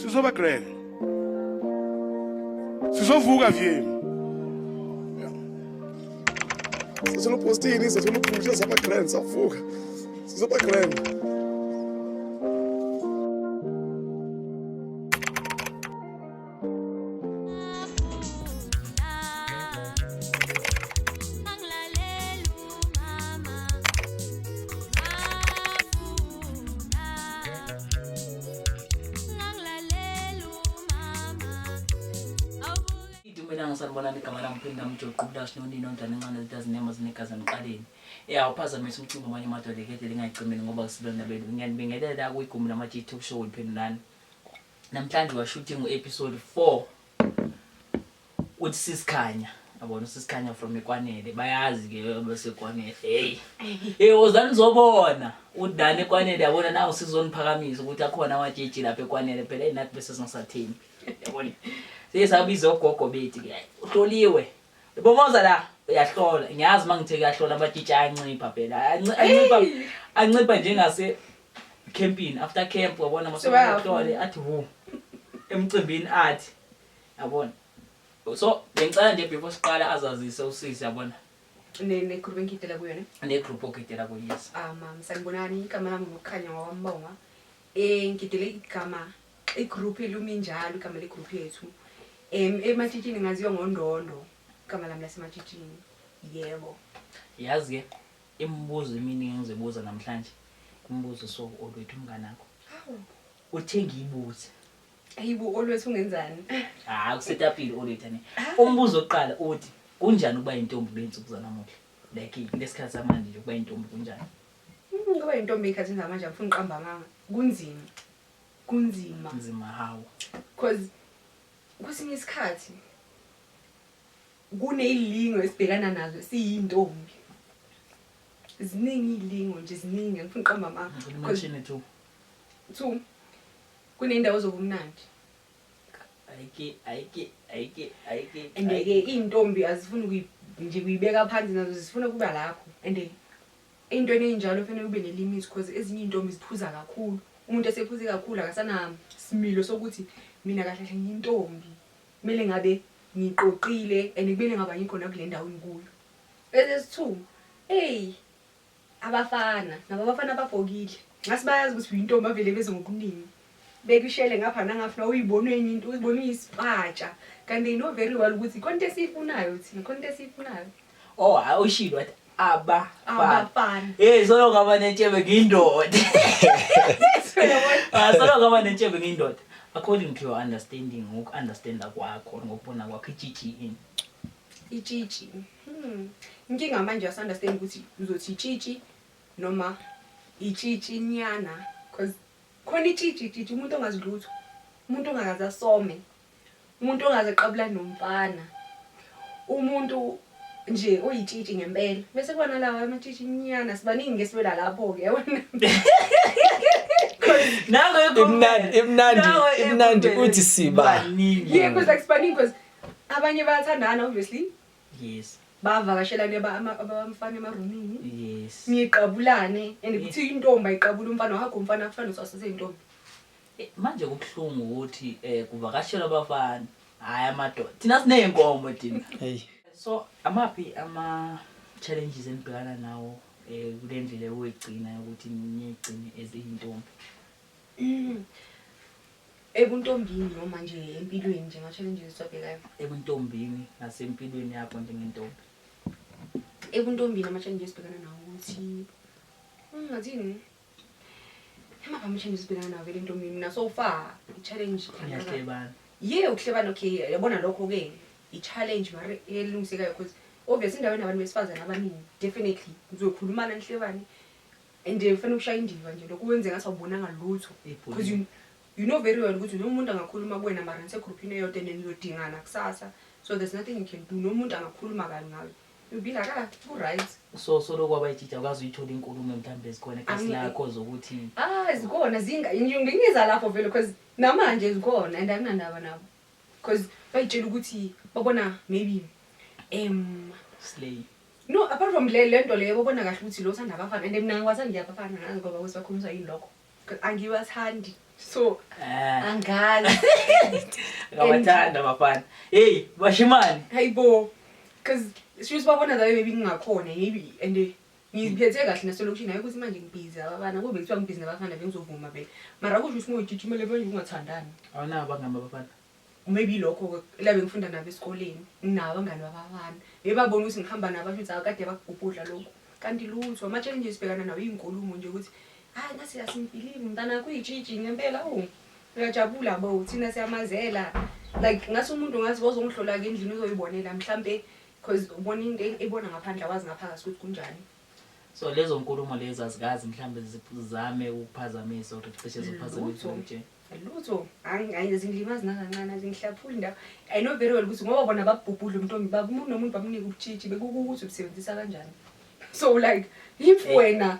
Sizoba grand. Sizovuka vyemi. Sithola upostini, sithola uphusha, saba grand, savuka. Sizoba grand. Dumelang sanibonani igama lami Phinda Mjoqo ubulashi nonini ondlane encane zitazinema zinegazi emqaleni. Ya uphazamisa umcimbi amanye amadoda ekede lingayicimeli ngoba kusilona belu. Ngiyanibingelela kwigumbi lama-G Talk Show liphendulani. Namhlanje we are shooting u-episode 4 uthi sisikhanya yabona usisikhanya from ekwanele bayazi ke besekwanele hey hey wozani nizobona udani ekwanele yabona nawu sizoniphakamisa ukuthi akhona amajeji lapha ekwanele phela hey nathi bese singasathembi yabona siye sabiza ogogo bethu ke uhloliwe bomoza la uyahlola ngiyazi uma ngithe kuyahlola amatshitshi ayancipha phela ancipha ancipha njengase campini after camp wabona masohlole athi hu emcimbini athi yabona so bengicela nje before siqala azazise usisi yabona ne group engidela kuyo ne ne group ogidela kuyo yes ah mam sanibonani igama lami nguKhanya ngwakwambonga ngidele igama igroup elumi njalo igama le group yethu ematshitshini ngaziwa ngondondo igama lami lasematshitshini yebo yazi ke Imibuzo eminingi engizoyibuza namhlanje imibuzo so olwethu umnganakho. Hawu. Uthe ngiyibuze. Hayibo olwethu ungenzani? Hayi kusetapile olwethu ane. Umbuzo wokuqala uthi kunjani ukuba intombi kule nsuku zanamuhla? Like kulesikhathi samanje nje ukuba intombi kunjani? Ukuba intombi ey'khathini zamanje angifuni uqamba amanga. Kunzima. Kunzima. Nzima how? Cause kwesinye isikhathi Kuney'lingo esibhekana nazo siyintombi. Ziningi iy'lingo nje ziningi angifuni uqamba amanga. Ngicela umenshine two. Two. Kuney'ndawo zobumnandi. Ayike ayike ayike ayike. And-ke iy'ntombi azifuni nje kuyibeka phansi nazo zifuna ukuba lapho. And ey'ntweni ey'njalo kufanele ube ne-limit cause ezinye iy'ntombi ziphuza kakhulu. Umuntu esephuze kakhulu akasanamsimilo sokuthi mina kahle kahle ngiyintombi. Kumele ngabe ngiqoqile and kumele ngabe angikho nakule ndawo engikuyo. Esesithu, eyi abafana nabo abafana babhokile. Ngase bayazi ukuthi uyintombi bavele beze ngokuningi. Bekushele ngapha nangapha uyibona enye into uyibona uyisipatsha. Kanti they know very well ukuthi khona into esiyifunayo thina, khona into esiyifunayo. Oh, hayi ushilo wathi abafana. Abafana. Hey, solo ngaba nentshebe ngiyindoda. Ah, solo ngaba nentshebe ngiyindoda. According to your understanding, ngoku-understanda kwakho, ngokubona kwakho itshitshi yini? Itshitshi. Inkinga manje asu-understand ukuthi uzothi itshitshi noma itshitshi nyana cause khona itshitshi itshitshi umuntu ongazi lutho. Umuntu ongakaze asome. Umuntu ongaze aqabulane nomfana. Umuntu nje oyitshitshi ngempela. Bese kuba nalawa amatshitshi nyana sibaningi ke siwela lapho ke yabona. Nango Imnandi imnandi imnandi uthi siba. Baningi. Yeah, because like sibaningi because abanye bayathandana obviously. Yes. Bavakashelane abamfana emarumini. Yes. Niqabulane and kuthiwa intombi ayiqabula umfana wakho umfana afana usaseyintombi. Manje kubuhlungu ukuthi kuvakashelwa abafana hhayi amadoda. Thina siney'nkomo thina. Hey. So amaphi ama challenges enibhekana nawo kule ndlela yokuyigcina yokuthi niyigcine as iyintombi? Ebuntombini noma nje empilweni nje ama challenges esiwabhekayo. Ebuntombini nasempilweni yakho njengentombi. Ebuntombini ama challenges esibhekana nawo ukuthi ungathini? Emava ama-challenge esibhekana nawo vele ntombi mina so far i-challenge Niyahlebana. Yeah ukuhlebana okay yabona lokho ke i-challenge mara elungisekayo because obviously endaweni abantu besifazane abaningi definitely nizokhulumana nihlebane and kufanele ukushaya indiva nje lokho wenze ngathi awubonanga lutho because you know very well ukuthi noma umuntu angakhuluma kuwena mara nisegruphini eyodwa and nizodingana kusasa so there's nothing you can do noma umuntu angakhuluma kabi ngawe you'll be like ah ku-right. So solo kwaba itshitshi awukaze uyithole inkulumo mhlawumbe ezikhona ekhasi lakho zokuthi Ah zikhona zinga ngiza lapho vele because namanje zikhona and anginandaba nabo because bayitshela ukuthi babona maybe slay. No apart from le lento leyo babona kahle ukuthi lo uthanda abafana and mina ngiwathandi abafana ngazi ngoba ukuthi bakhulunyiswa yini lokho because angiwathandi. So Eh, angazi. Ngabathanda abafana. Hey, bashimane. Hayibo. Cause shuthi babona zabe maybe ngingakhona maybe and ngiziphethe kahle naselokishini, hayi ukuthi manje ngibhizi abafana, kube kuthiwa ngibhizi nabafana bengizovuma vele. Mara kusho ukuthi ngoyitshitshi kumele manje ungathandani. Awunabo abangani babafana? Maybe lokho la bengifunda nabo esikoleni, nginabo abangani babafana. Bebabona ukuthi ngihamba nabo, basho ukuthi akade bakubhubhudla lokho. Kanti lutho, ama-challenges sibhekana nawo iy'nkulumo nje ukuthi hayi nasi asimfilimi mntanakho uyitshitshi ngempela, oh uyajabula bo, thina siyamazela. Like ngathi umuntu ngathi bozongihlola-ke endlini uzoyibonela mhlampe, cause ubona into ebona ngaphandle, awazi ngaphakathi ukuthi kunjani. So lezo nkulumo lezo azikazi mhlambe zizame ukuphazamisa or cishe ziphazamise Lutho. nje? Lutho, angizingilimazi nakancane, azingihlaphuli ndawo. I know very well ukuthi ngoba bona babhubhudla umntombi babo, umuntu nomuntu bamnika ubutshitshi, bekukukuthi ubusebenzisa kanjani. So like if wena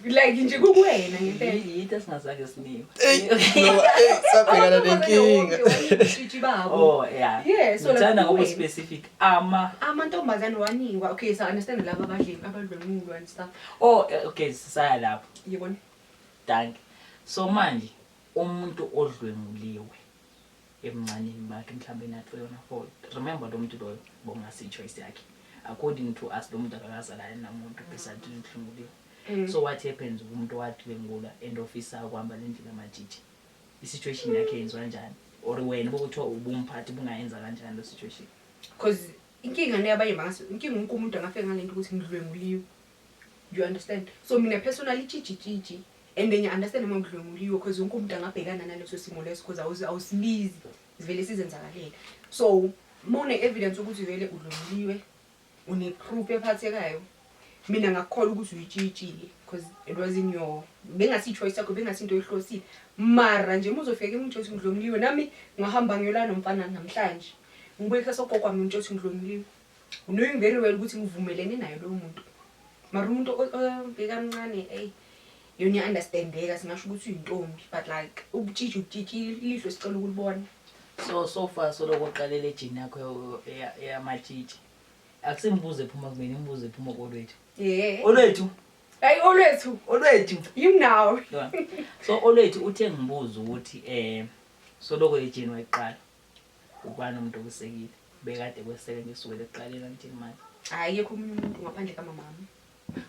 like nje kukuwena ngempela. Yinto esingazange sinikwe. Ey, no, ey, sabhekana nenkinga. Ubutshitshi babo. Oh yeah. Yeah, so like Ngithanda ngoba kuwena. specific ama Amantombazane wanikwa. Okay, so understand laba abadleni abadlwengulwa and stuff. Oh okay, sisaya lapho. Yibona. Dankie. So manje umuntu odlwenguliwe ebuncaneni bakhe mhlawumbe na 3 or 4, remember lo muntu loyo bongasi choice yakhe. According to us, lo muntu akakazalani namuntu besides udlwenguliwe. So what happens kumuntu owadlwengulwa and ofisa ukuhamba le ndlela amatshitshi? I-situation yakhe yenziwa kanjani? Or wena bokuthiwa ubumphathi bungayenza kanjani lo situation? Because inkinga neyabanye bangase, inkinga wonke umuntu angafika ngalento ukuthi ngidlwenguliwe. You understand? So mina personally tshitshi tshitshi and then ngiya-understand uma ngidlwenguliwe, because wonke umuntu angabhekana naleso simo leso, because awusibizi, sivele sizenzakalele. So uma une-evidence ukuthi vele udlwenguliwe, une-proof ephathekayo, mina ngakukholwa ukuthi uyitshitshile, because it was in your bengasi-choice yakho, bengasinto oyihlosile. Mara nje uma uzofika kimi ngitsho ukuthi ngidlwenguliwe, nami ngahamba ngiyolala nomfana namhlanje, ngibuye kusasa ugogo wami ngitsho ukuthi ngidlwenguliwe, knowing very well ukuthi ngivumelene naye loyo muntu. Mara umuntu obekamncane, eyi, yona iya-understandeka, singasho ukuthi uyintombi, but like ubutshitshi ubutshitshi, ilihlo sicela ukulibona. So far soloko uqalele ejini yakho yamatshitshi, akusimbuzo ephuma kumina, imbuzo ephuma kolwethu. Olwethu. Hayi, Olwethu. Olwethu. Yimi nawe. Yeah. So Olwethu uthe ngibuza ukuthi soloko ejini wayiqala, ubani umuntu okusekile bekade kweseke nje kusukela ekuqaleni until manje? Hayi, yekho omunye umuntu ngaphandle kamamami,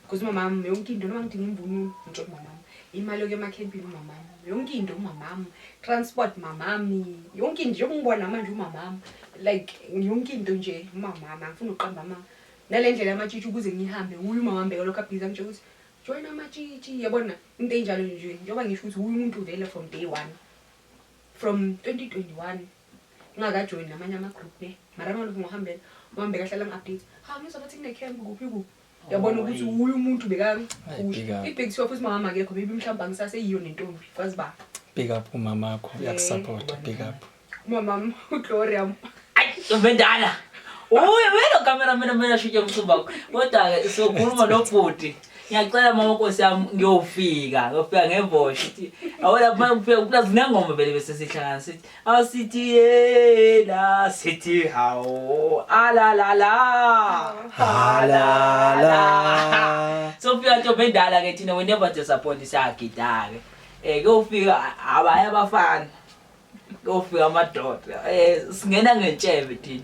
because umamami yonke into, noma ngidinga imvunulo ngitshela umamami, imali yokuya emakhempini umamami, yonke into umamami, transport mamami, yonke into njengoba ngibona manje umamami, like yonke into nje umamami. Angifuni ukuqamba amanga, nale ndlela yamatshitshi ukuze ngihambe uye umamami bekalokhu abhizi angitshela ukuthi join amatshitshi, yabona into enjalo nje. Njengoba ngisho ukuthi uye umuntu vele from day one, from 2021 ngingakajoyini namanye ama-group ne, mara ngalokhu ngihambela umama bekahlala ngi-update, ha ngizwa bathi kune-camp kuphi kuphi, yabona ukuthi uye umuntu Hayi, big up. Ibhekisiwa futhi umama akekho, maybe mhlawumbe angisaseyiyo nentombi, kwazi ba. Big up umamakho, uyakusupporta, big up. Umamami uGloria. Ayi, ntombendala. Uye wena camera mina shutshe umcimbi wakho. Kodwa-ke sokhuluma nobhuti. Ngiyacela mama Nkosi yami, ngiyofika ngevosho ithi awona uma ngifika plus nengoma vele bese sihlangana sithi asithi yela sithi hawo ala la la. Halala. Sofika ntombendala ke thina, we never disappoint, siyagida ke. Kuyofika abanye abafana, kuyofika amadoda, singena ngentshebe thina.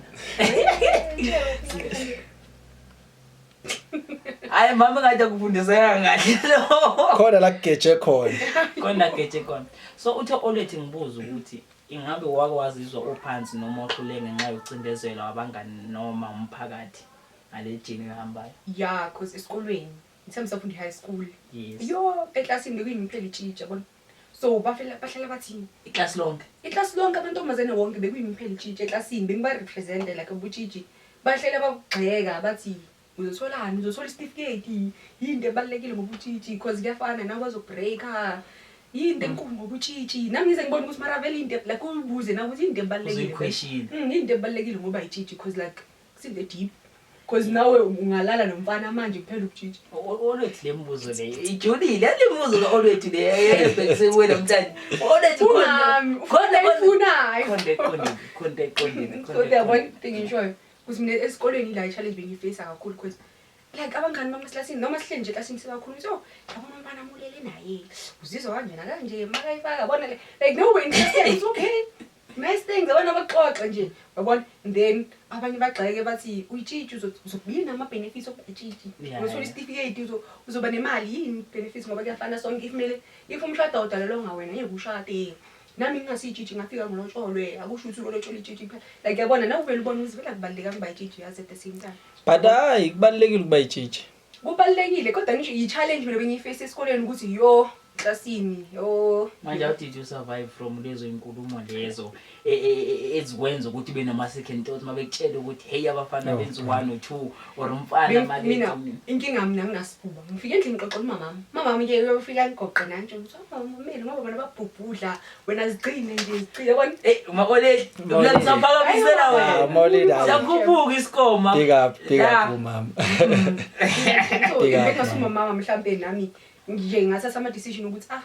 Hayi mama, ngathi akufundiseka kahle lo. Khona la kugeje khona. Khona geje khona. So uthe Olwethu ngibuza ukuthi ingabe wake wazizwa uphansi noma ohlule ngenxa yokucindezelwa abangani noma umphakathi ngale jini ehambayo? Ya, cause esikolweni ngithe ngisafunda i-high school, Yes. yo, eklasini bekuyimi kuphela itshitshi, yabona, so bafela bahlala bathi Iklasi lonke. Iklasi lonke, amantombazane wonke, bekuyimi kuphela itshitshi eklasini, bengiba-represente like ubutshitshi, bahlela bakugxeka bathi uzotholani, uzothola isitifiketi, yinto ebalulekile ngobutshitshi, cause kuyafana nawe bazokubreaka, yinto enkulu ngobutshitshi. Nami ngize ngibone ukuthi mara vele into like uyibuze nawe ukuthi into ebalulekile. Uzoyi-question. Into ebalulekile ngoba itshitshi, cause like kusinto deep, cause nawe ungalala nomfana manje kuphela ubutshitshi. Olwethu, le mbuzo le ijulile, le mbuzo ka-Olwethu le ebhekise kuwe namhlanje Olwethu. Ungami khona ifunayo. Khona eqondile, khona eqondile. So the one thing ngishoyo ukuthi mina esikolweni ila i-challenge bengiyifeyisa kakhulu, because Like abangani bami eklasini, noma sihleli nje eklasini sibakhuluma ukuthi, oh, yabona umfana amulele naye, uzizwa kanje nakanje, makayifaka, yabona le, like no we're interested, it's okay. Nice things, abana baxoxe nje, yabona? And then abanye bagxeke bathi uyitshitshi, uzobini ama-benefits okuba itshitshi. Uzothola isitifiketi, uzoba nemali, yini benefits, ngoba kuyafana sonke. If kumele, if umshado awudalelwanga wena, ngeke ushade. Nami ngingasiyitshitshi, ngafika ngilotsholwe, akusho ukuthi ulotsholwe itshitshi kuphela. Like yabona, nawe uvele ubone ukuthi vele akubalulekanga ukuba itshitshi, yazi, at the same time. But hayi, kubalulekile ukuba itshitshi. Kubalulekile, kodwa ngisho i-challenge mina bengiyi-face esikoleni ukuthi yo, klasini, yo. Manje how did you survive from lezo inkulumo lezo ezikwenza ukuthi ube nama-second thoughts uma bekutshela ukuthi hey, abafana benza u-one or two or umfana Mina makethi inkinga, mina nginasifuba, ngifike endlini ngixoxela umamami, umamami ke uyofika ngigoqe nantshi ukuthi umameli, ngoba bona babhubhudla, wena zigcine nje, zigcine, yabona. Hey, ma-oledi, Ma-oledi. mina ngisaphakamisela Ah, wena. ma-oledi, hayi. Siyakhuphuka isikoma. Big up, big up La. umama. So Big up, bengasumamama mhlampe nami nje ngathatha ama-decision ukuthi ah,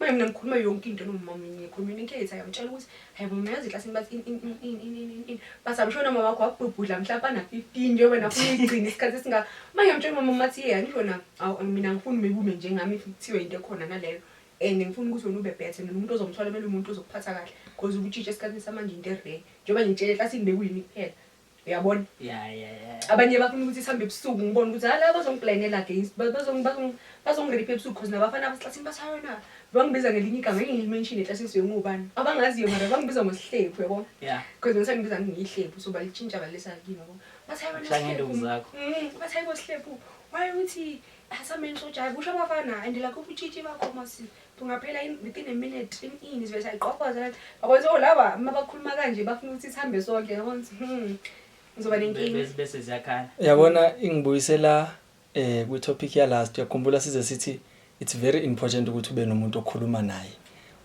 manje mina ngikhuluma yonke into nomama, ngiyi-communicate, ngiyamtshela ukuthi hayi bo, mina yazi eklasini bathi in in in in in in in, bathi I'm sure nomama wakho wabhubhudla mhlawumbe ana-15 nje, wena ufuna uyigcina isikhathi esingaka. Uma ngiyamtshela umama mathi ye, angisho na, awu, mina ngifuni maybe ume njengami if kuthiwe into ekhona naleyo, and ngifuna ukuthi wena ube better nomuntu ozomthola, kumele umuntu ozokuphatha kahle, because ubutshitshe esikhathini samanje into e-rare, njengoba ngitshele eklasini bekuyimi kuphela, uyabona. Yeah. Abanye bafuna ukuthi sihambe ebusuku, ngibone ukuthi hala bazongiplanela against, bazongiripha ebusuku, because nabafana abaseklasini bathi hayi wena, bangibiza ngelinye igama engilimenshini eklasini, siye ngubani abangaziyo, mara bangibiza ngosihlephu, uyabona, because ngisangibiza ngiyihlephu, so balitshintsha balisa kimi, yabo, bathi hayi wena Shaya ngenduku Sihlephu. zakho. Bathi hayi bosihlephu, why uthi asameni sojayi kusho abafana, and like ubutshitshi bakho masi bungaphela within a minute, in sivele sayiqoqoza, like yabona, so laba uma bakhuluma kanje bafuna ukuthi sihambe sonke, yabona ukuthi ngizoba nenkinga. Bese ziyakhala. Yabona, ingibuyisela kwi-topic ya last, uyakhumbula size sithi it's very important ukuthi ube nomuntu okhuluma naye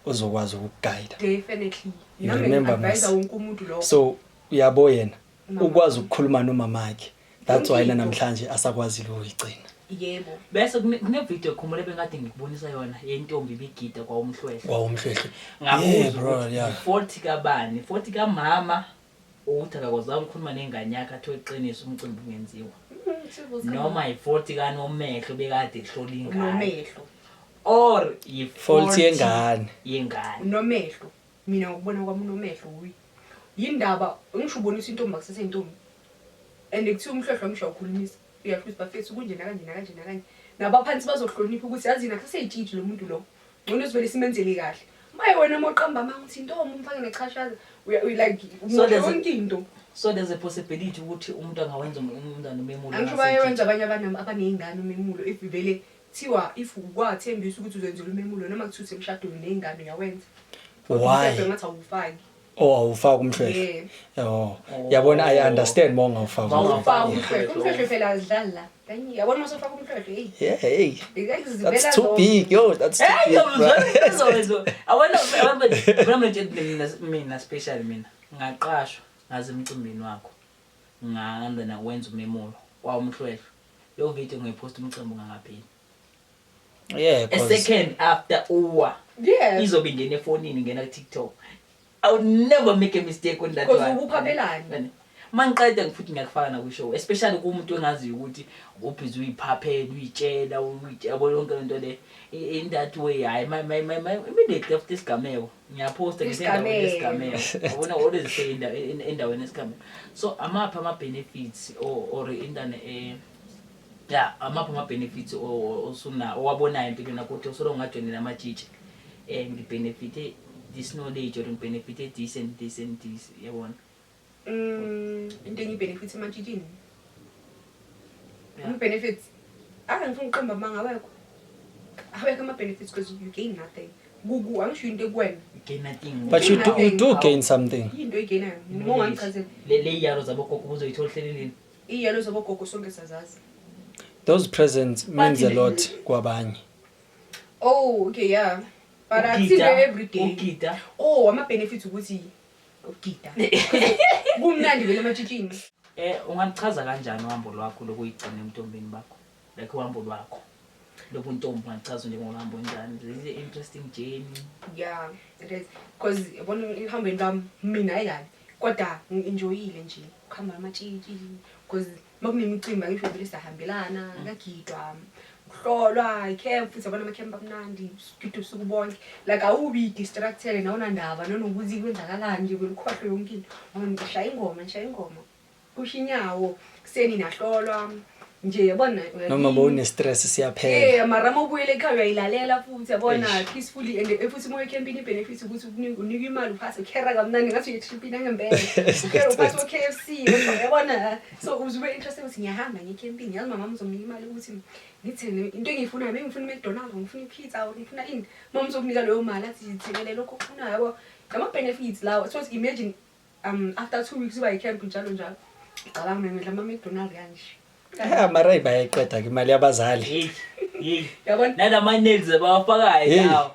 ozokwazi ukuku-guide. Definitely. You Nami remember, ngi-advise Mas? wonke umuntu lokho. So uyabo, yena Mama. ukwazi ukukhuluma nomamakhe, that's why Yonke into. namhlanje asakwazile ukuyigcina. Yebo. Bese kune-video, khumbula bengade ngikubonisa yona yentombi ibigida kwawumhlwehle. Kwawumhlwehle. Ngabuza Yeah, bro, ukuthi yeah. i-fault kabani, fault kamama ukuthi akakwazanga ukukhuluma nengane yakhe athole iqiniso umcimbi ungenziwa, noma i-fault kanomehlo bekade ehlola ingane, Nomehlo. or Fault yengane. Yengane. Unomehlo, mina ngokubona kwami unomehlo uyi yindaba, ngisho ubonisa intombi akuseseyintombi, and kuthiwa umhlwehlwe, ngisho awukhulumisa, uyasho ukuthi bafethu kunje nakanje nakanje nakanje, nabaphansi bazohlonipha ukuthi yazini akuseseyitshitshi lo muntu lo, ngcono sivele simenzele kahle. Maye wena uma uqamba amanga uthi intombi umfake nechashaza, like So there's yonke into. So there's a possibility ukuthi umuntu angawenza umntwana umemulo? Angisho bayewenza abanye abaney'ngane umemulo, if vele kuthiwa, if kwathembisa ukuthi uzenzela umemulo, noma kuthiwa usemshadweni ney'ngane, uyawenza. Why? Umhlwehlwe ngathi awufaki. Oh, awufaki umhlwehlwe? Yeah. Oh, yabona, I understand uma ungawufaki. Uma Awufaki ungawufaki. umhlwehlwe, umhlwehlwe phela azidlali la. Kanye yabona uma usufaka umhlwehlwe, hey. Yeah, hey, Zivela that's too zonke. big, yo, that's too Hey, big, bro. awena mina, special mina ngaqashwa ngaze emcimbini wakho, nganda wenza umemulo kwawumhlwehlwe, leyo video ngiyiphosta umcimbi ungangapheli. Yeah, A 'cause second after uwa izobe ingena efonini, ingena ku-TikTok. I would never make a mistake on that 'Cause one. ubuphaphelani. Uma ngiqeda futhi ngiyakufaka nakwi-show, especially kumuntu engaziyo ukuthi ubhizi uyiphaphela, uyitshela, yabo, yonke lento le. In that way, hhayi, immediately after isigameko ngiyaphosta ngisendaweni Isigameko. yesigameko, yabona, always say endaweni yesigameko. So amaphi ama-benefits or intane, ya, amaphi ama-benefits osuna owabonayo empilweni yakho ukuthi usolo ungajoyinela amatshitshi, ngi-benefite this knowledge or ngi-benefite this and this and this, yabona? Into engiyi-benefit ematshitshini. Yeah. Ama-benefits. Ah, ngifuna ukuqamba amanga, awekho. Awekho ama-benefits because you gain nothing. Kuku angisho into ekuwena. Gain nothing. But you do gain something. Yinto oyi-gainayo. Uma ungangichazela. Le yalo zabogogo uzoyithola hleli nini? Iyalo zabogogo sonke sazazi. Those presents means a Bathi- lot kwabanye. Oh, okay, yeah. But Ugida, akusinto every day. ugida. Oh, ama-benefits ukuthi ugida. Kumnandi vele ematshitshini. Unganichaza kanjani uhambo lwakho lokuyigcina emntombini bakho, like uhambo lwakho lobuntombi, ungachaza njengohambo njani? Is it interesting journey? Yeah, it is. Because yabona ehambeni lwami mina ayikabi. Kodwa ngi-enjoyile nje ukuhamba namatshitshi because Uma kunemicimbi angisho vele siyahambelana, kuyagidwa, kuhlolwa i-camp, futhi yabona ama-camp amnandi, sigida ubusuku bonke. Like awubi distracted, awunandaba nanokuthi kwenzakalani nje, vele ukhohlwe yonke into. Ngoba ngishaya ingoma, ngishaya ingoma, kusho inyawo, kuseni nahlolwa nje, yabona. Noma bowune-stress siyaphela. Yeah, mara uma ubuyele ekhaya uyayilalela futhi, yabona, Eish. peacefully. And futhi uma ecampini i-benefit ukuthi unikwa imali, uphase ukhera kamnandi ngathi uye-tripini angempela, ukhera uphase o-KFC, yabona. So uzube interested ukuthi ngiyahamba ngiye-campini, yazi mama uzonginika imali ukuthi ngithenge into engiyifunayo. Maybe ngifuna i-McDonald's, ngifuna i-pizza or ngifuna ini, mama uzokunika leyo mali athi zithengele lokho okufunayo, yabo. Lama-benefits lawo. So imagine after 2 weeks uba yi-camp njalo njalo, cabanga mina ngidla ama-McDonald kanje. Ya, mara bayayiqeda ke imali yabazali. Hey, hey. Yabona. Nalama-nails abawafakayo Hey. lawo.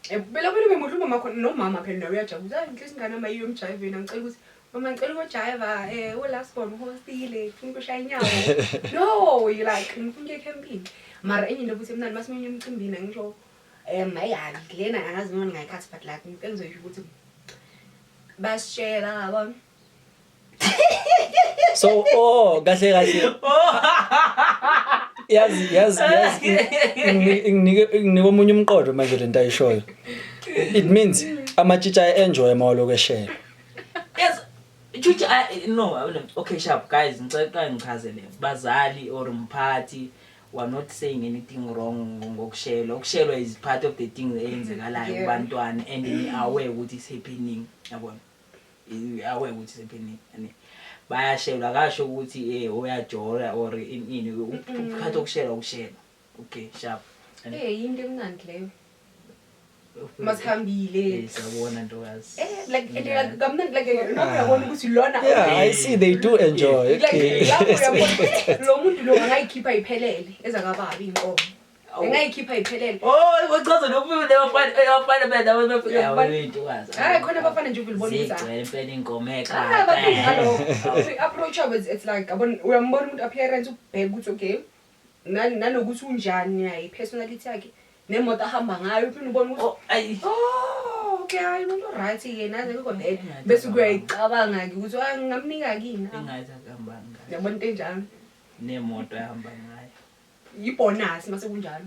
Phela phela bemuhle umama khona, nomama phela nawe uyajabula. Hayi, ngihlezi ingane yami ayiyo emjayiveni, angicela ukuthi mama, ngicela ukujayiva, u-last born uhostile, ngifuna ukushaya inyawo. No, you like ngifuna ukuya ecampini. Mara enye into futhi emnandi masimenye emcimbini, angisho, hayi hayi lena angazi noma ngingayikhathi, but like into engizoyisho ukuthi basitshela, yabona. So, oh, kahle kahle, yazi yazi yazi, inginike omunye umqondo manje lento ayishoyo. It means amatshitshi aye-enjoy uma eshela. Yes, Chuchi, no, okay, sharp guys, ngicela uqale ngichazele. Bazali or mphathi, we are not saying anything wrong ngokushelwa. Ukushelwa is part of the thing eyenzekalayo kubantwana and ni aware ukuthi it's happening, yabona. Aware ukuthi it's happening. And bayashelwa, akasho ukuthi uyajola or ini ini, ukuphatha ukushelwa ukushelwa. Okay, sharp. Into emnandi leyo. Masihambile. Siyabona ntokazi. Like and like kamnandi, like noma uyabona ukuthi lona Yeah, I see they do enjoy. Like Okay. lapho uyabona lo muntu lo angayikhipha iphelele ezakababa inkomo, engayikhipha iphelele. Oh, uchaza nokufika abafana bena befika ntokazi. Hayi, khona abafana nje uvele ubone ukuthi Zigcwele impela inkomo Ah, ekhaya. bafika ngalokho. I-approach yabo it's like yabona, uyambona umuntu, appearance, ubheke ukuthi okay, nanokuthi unjani naye, i-personality yakhe, nemoto ahamba ngayo, uphinde ubone ukuthi Oh, ayi. oh okay, hayi, umuntu right ke, naze akekho bad, bese kuyayicabanga-ke ukuthi ah, ngingamnika kini. Ingathi akuhamba ngayo. Yabona into enjalo. Nemoto ehamba ngayo. Yibonasi mase kunjalo.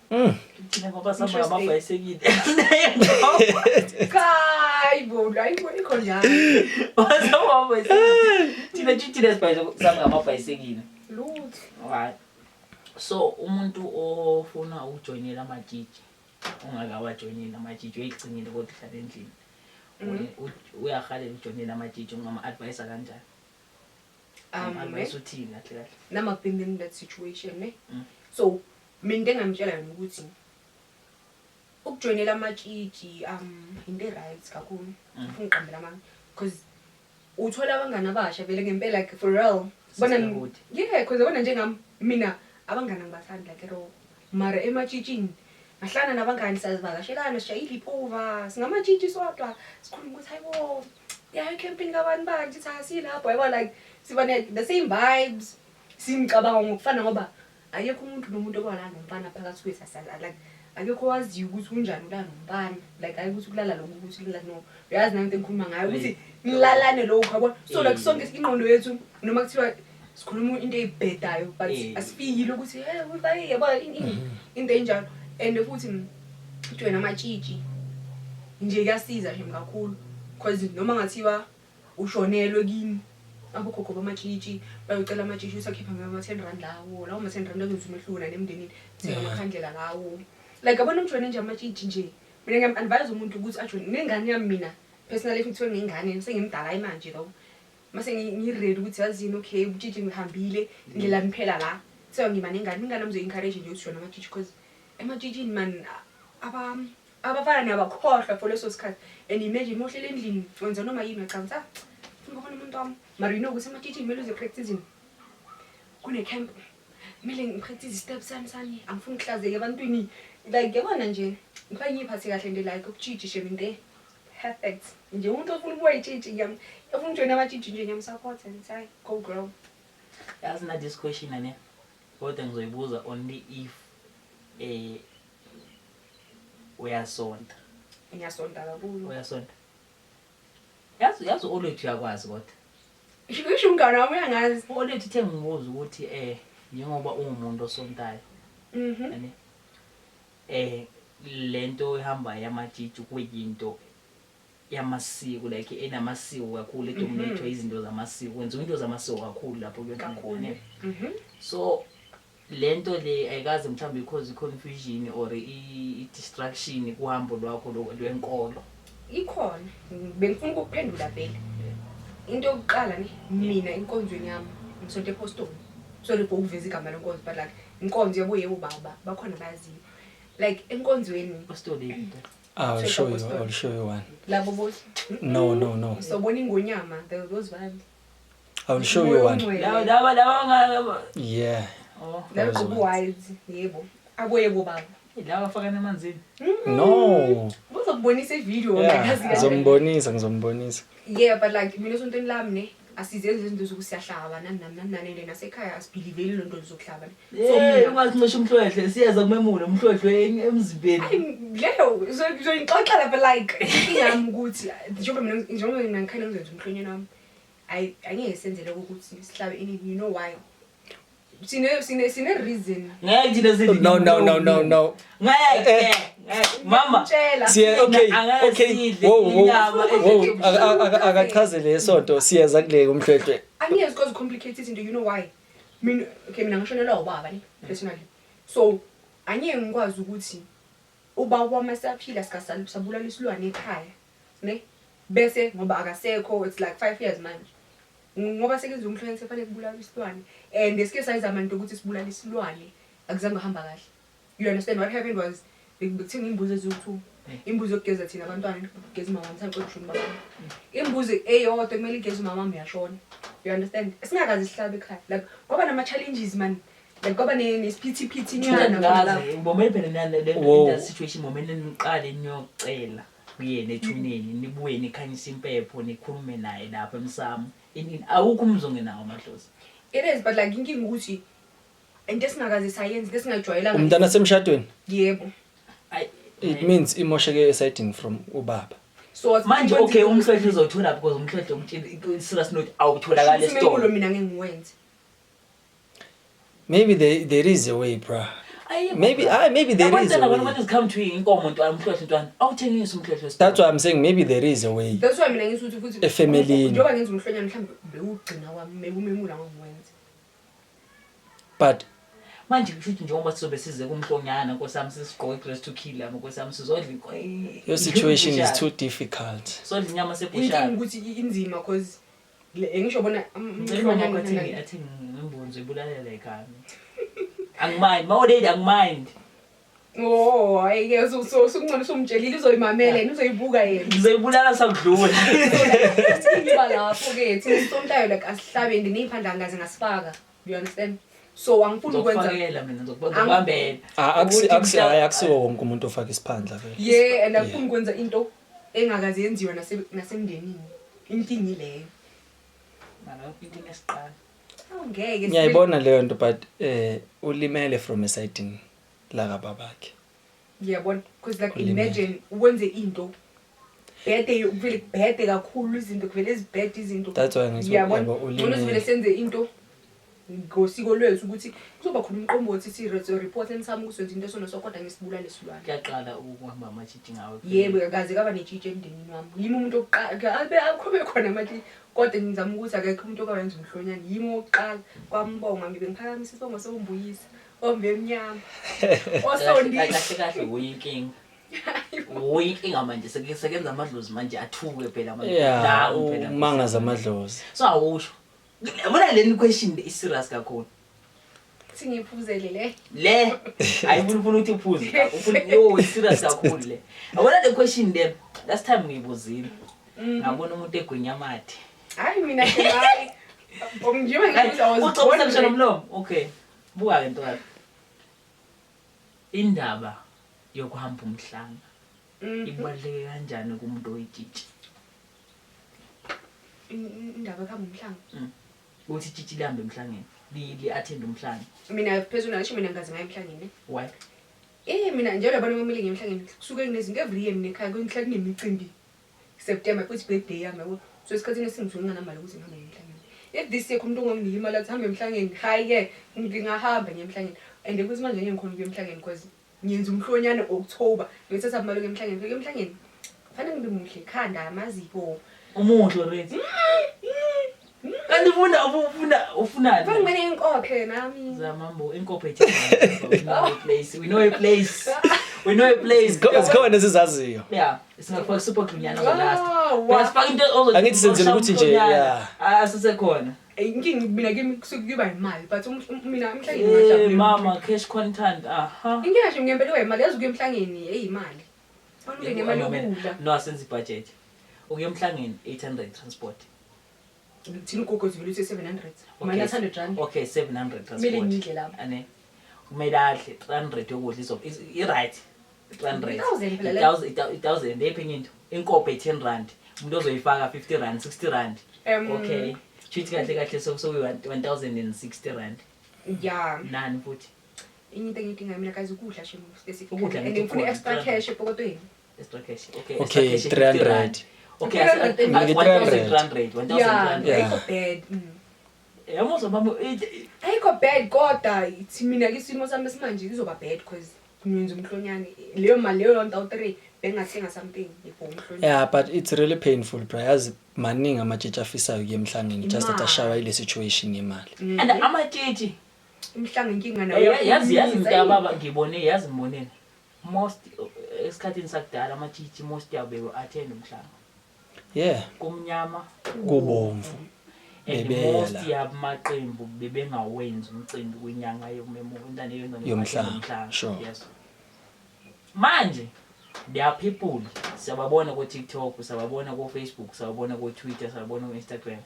Thina ngoba sihamba Interesting. ngamabhayisekile. Cha, hayi bo, hayi bo, ikho njalo. Sihamba ngamabhayisekile. Thina sihamba ngamabhayisekile. Lutho. Alright. So umuntu ofuna ukujoyinela amatshitshi, ongakawajoyineli amatshitshi, uyigcinile kodwa uhlala endlini. Uyahalela ukujoyinela amatshitshi, ungama-advise kanjani? Advise uthini kahle kahle? Nami I've been in that situation, ne. So mina into engamtshela yona ukuthi ukujoyinela amatshitshi into e-right kakhulu. Ufuna uqambela amanga, because uthola abangani abasha vele ngempela, like for real, bona. Sisterhood. Yeah, because yabona njengami mina abangani angibathandi like at all, mara ematshitshini ngahlangana nabangani, siyazivakashelana, sishayile ipova, singamatshitshi sodwa, sikhuluma ukuthi hayibo, ya, ecampini kabani bani, sithi asilapho, yabo, like siba the same vibes, singicabanga ngokufana, ngoba akekho umuntu nomuntu obalala nomfana phakathi kwethu. Like akekho owaziyo ukuthi unjani ulala nomfana, like hayi ukuthi ukulala lokhu, ukuthi kulala, no, uyazi nami into engikhuluma ngayo ukuthi nilalane lokhu, yabo. So like sonke ingqondo yethu, noma kuthiwa sikhuluma into eyibhedayo, but asifikile ukuthi hey ufaye, yabo, into enjalo. And futhi join amatshitshi nje kuyasiza nje kakhulu, because noma ngathiwa ushonelwe kini, abogogo bamatshitshi bayocela amatshitshi ukuthi akhipha ngama-10 rand lawo, lawo ma-10 rand azenza umehluko nanemndenini, thenga amakhandlela lawo. Like yabona, umjoyine nje amatshitshi nje, mina ngiyam-advise umuntu ukuthi ajoyine nengane yami. Mina personally, kuthiwe ngengane sengimdala manje lo, mase ngi-ready ukuthi yazini, okay, ubutshitshi ngihambile indlela niphela la, kuthiwa ngiba nengane, ingane yami ngizoyi-encourage nje ukuthi joyina amatshitshi, because ematshitshini man abafana niyabakhohlwa for leso sikhathi. And imagine uma uhleli endlini wenza noma yini, uyacabanga ukuthi ah, funa khona umuntu wami, mara you know ukuthi ematshitshini kumele uze practicing, kune-camp, kumele ngi-practice i-step sami sami, angifuni ukuhlazeka ebantwini, like yabona nje, ngifake ngiyiphathe kahle nje, like ubutshitshi shem into perfect nje. Umuntu ofuna ukuba yitshitshi, ofuna ukujoyina amatshitshi nje, ngiyam-support-a, ngithi hayi, go girl. Yazi na this question ane, kodwa ngizoyibuza only if uyasonta. Ngiyasonta kakhulu. Uyasonta, yazi, yazi olwethu uyakwazi kodwa. Isho umngane wami uyangazi. Olethu uthe ngibuza ukuthi njengoba ungumuntu osontayo. Yani lento ehamba yamatshitshi kuyinto yamasiko, like enamasiko kakhulu, edominate izinto zamasiko, kwenziwa into zamasiko kakhulu lapho kuyona. Kakhulu. Ne? So lento le ayikaze mhlawumbe i-cause i-confusion or i-distraction kuhambo lwakho lwenkolo? Ikhona. Bengifuna ukukuphendula vele. Into yokuqala ne, mina enkonzweni yami ngisonto epostoli. Sorry for ukuveza igama lenkonzo, but like inkonzo yabo, yebo baba, bakhona bayaziyo. Like enkonzweni Apostoli into. I'll Check show you. apostoli. I'll show you one. Labo bo No. Sobona ingonyama, those vibes. I'll show you one. Laba laba. Yeah. Oh. Labo Those gqoka ones. white, yebo. Abo yebo baba. Laba afakana emanzini. No. Buzokubonisa ivideo. Yeah, Ngazi kahle. ngizombonisa, ngizombonisa. Yeah, but like mina esontweni lami ne, asizenzi izinto zokuthi siyahlaba nani nani nani nani, and nasekhaya asibhiliveli lo nto zokuhlaba ne. So So mina ungasincisha umhlwehle, siyeza kumemula umhlwehle emzimbeni. Ayi, leyo uzoyixoxela, but like inkinga yami ukuthi njengoba mina ngikhale ngizenza umhlonyana wami, ayi, angeke senze lokho ukuthi sihlabe ini. You know why? Sine reason. Ngeke thina sidle. No. Ngeke. Ngeke. Mama. Tshela. Siya, okay, Angeke okay. sidle Whoa. inyama. Whoa, akachazele esonto, siyeza kule umhlwehlwe. Angeke because complicate izinto, you know why? Mina, okay, mina ngishonelwa ubaba ne, personally. So angeke ngikwazi ukuthi ubaba wami esaphila sabulala isilwane ekhaya ne, bese ngoba akasekho, it's like 5 years manje, ngoba sekenza umhlonyane, sefanele kubulawa isilwane, and esike sayizama into ukuthi sibulale isilwane, akuzange kuhamba kahle. You understand? What happened was bekuthenga imbuzi eziwu-two. Imbuzi yokugeza thina abantwana, kugeza umama wami, saqeda ushona ubaba wami. Imbuzi eyodwa kumele igeze umama wami uyashona. You understand? Singakaze sihlabe ekhaya, like kwaba nama-challenges man, like kwaba nesiphithiphithi nyana khona lapho. Ngaze bomele phela nale le Whoa. situation, momele niqale niyocela kuyena ethuneni, nibuye nikhanyise impepho, nikhulume naye lapha emsamo. Awukho umzi ongenawo amadlozi. It is, but like inkinga ukuthi into esingakaze sayenza, into esingayijwayelanga. Umntana semshadweni. Yebo. Ayi, It means imosheke esayidini from ubaba. So manje okay, umhlwehle uzothola because umhlwehle umtshela serious note awutholakala umemulo esitolo. Mina ngeke ngiwenze. Maybe there is a way, bruh. Ayikho, Maybe bra. ah maybe there is a Abantwana way. when it come to inkomo ntwana, umhlwehle ntwana, awuthengisi umhlwehle esitolo. That's why I'm saying maybe there is a way. That's why mina ngithi ukuthi futhi Efemelini. njengoba ngenza umhlonyane, mhlawumbe bewugcina kwami maybe umemulo angangiwenza. But Manje kusho ukuthi njengoba sizobe size kumhlonyana, nkosi yami, sisigqoke dress to kill lami, nkosi yami, sizodla Your situation is too difficult. Sodla inyama Inkinga sebhushara. ukuthi inzima cause ngisho bona Ngicela umama wakho athenge imbuzi ibulalela ekhaya. Angimind ma already, angimind. Oh, hayi-ke, sokungcono usumtshelile, uzoyimamela yena, uzoyibuka yena. Ngizoyibulala sakudlula. Ngiba lapho-ke thina isontayo, like asihlabeni ney'phandla, angaze ngasifaka, you understand? So angifuni ukwenza Ngizokufakela mina, ngizokubambela. Ah, akusi hayi, akusiwo wonke umuntu ofaka isiphandla vele. Yeah, and angifuni ukwenza into engakaze yenziwa nasemndenini, inkinga ileyo. Mara into esiqala. Awu, ngeke. Ngiyayibona leyo nto, but ulimele from esayidini la kababakhe. Ngiyabona, because like Ulimele. imagine wenze into bhede, kuvele kubhede kakhulu izinto, kuvele zibhede izinto. That's why ngithi Ngiyabona. yabo, Ngcono ulimele. sivele senze into ngosiko lwethu, ukuthi kuzoba khona umqombothi, si-report emsamo ukuthi wenza into esona so, kodwa ngesibulale silwane. Kuyaqala ukuhamba amatshitshi ngawe. Yebo, akaze kaba netshitshi emndenini wami, yimi umuntu wokuqala. Abe akhobe khona amatshitshi, kodwa ngizama ukuthi akekho umuntu okawenza umhlonyane, yimi wokuqala kwambonga. Ngibe ngiphakamisa isibongo sombuyisa ombe emnyama osondile. Kahle kahle uyinkinga. Uyinkinga manje, sekenza amadlozi manje athuke phela manje. Yeah, Nangu phela. umangaza amadlozi. So awusho. Yabona le question i serious kakhulu. Singiphuzele le. Le ayifuni, ufuna ukuthi uphuze, ufuna yo, i serious kakhulu le. Yabona le question le, last time ngiyibuzile. Ngabona umuntu egwinya amathe. Hayi, mina ke hayi, njengoba ngithi I was Ucobisa born ngisho nomlomo. Okay. Buka ke ntwana. Indaba yokuhamba umhlanga ibaluleke kanjani kumuntu oyitshitshi? Indaba ekuhamba umhlanga? Ukuthi itshitshi lihambe emhlangeni, li attend umhlanga. Mina personally, ngisho mina ngikaze ngaye emhlangeni ne. Why? Mina nje labana kumele ngiye emhlangeni, kusuke kunezinto every year mina ekhaya kuhlala kunemicimbi. September futhi birthday yami, yabo. So esikhathini esingisuke nginganamali ukuthi ngihambe ngiye emhlangeni. If this year umuntu onganginika imali athi hambe emhlangeni, hayi-ke ngingahamba ngiye emhlangeni. And kuthi manje ngeke ngikhona ukuya emhlangeni because ngiyenza umhlonyane October. Ngithatha imali yokuya emhlangeni. Ngifike emhlangeni kufanele ngibe muhle ekhanda, amazipho. Umuhle already. Kanti ufuna ufuna ufunani? Kufanele ngibe nenkophe nami. Zamambo inkophe ethi we know a place. We know a place. We know a place. Zikhona esizaziyo. Yeah, singakufaka super glue nyana ozolasta. Oh, wow. Uyasifaka into ozothi Angithi senzela ukuthi nje, yeah. Asisekhona. Inkinga mina kimi kusuke kuba imali but mina emhlangeni Eh ngingajabuli. mama cash content aha. Inkinga nje ngempela iba imali yazi ukuya emhlangeni eyimali. Fanele ube nemali yokudla. No asenze ibudget. Ukuya emhlangeni 800 transport. Thina ugogo zivele uthe 700. Minus 100 rand. Okay 700 transport. Kumele ngidle lapho. Ane. Kumele adle 300 yokudla izo i right. 300. 1000 phela le. 1000 lephi enye into? Inkophe 10 rand. Umuntu ozoyifaka 50 rand, 60 rand. Okay. Shuthi kahle kahle sokuyi 1060 rand. Yeah. Nani futhi? Enye into engiyidingayo mina guys ukudla shem specific. Ukudla And ngithi ngifuna khona, extra 300. cash epokotweni. Extra cash. Okay. Okay, extra cash, 50 300. rand. Okay, 300. 1300, 1300. Yeah, Yeah. ayikho bad. Yamuzwa mama Ayikho bad kodwa ithi mina ke isimo sami esimanje izoba bad because ngiyenza umhlonyane. Leyo mali leyo 1300 bengathenga something for umhlonyane. Yeah, but it's really painful bro. Yazi maningi amatshitshi afisayo ukuya emhlangeni just that Imali. ashawa ile situation yemali. And amatshitshi Umhlanga inkinga nayo. yazi yazi uyakhulumisa. mntababa ngibone yazi ngiboneni most esikhathini sakudala amatshitshi most yabo bewu-attend umhlanga Yeah, kumnyama kubomvu. And Bebeya most la. yamaqembu bebengawenzi umcimbi kwinyanga yomntana Yomhlanga, sure. Yes, manje there are people siyababona ko-TikTok, siyababona ko-Facebook, siyababona ko-Twitter, siyababona ko-Instagram,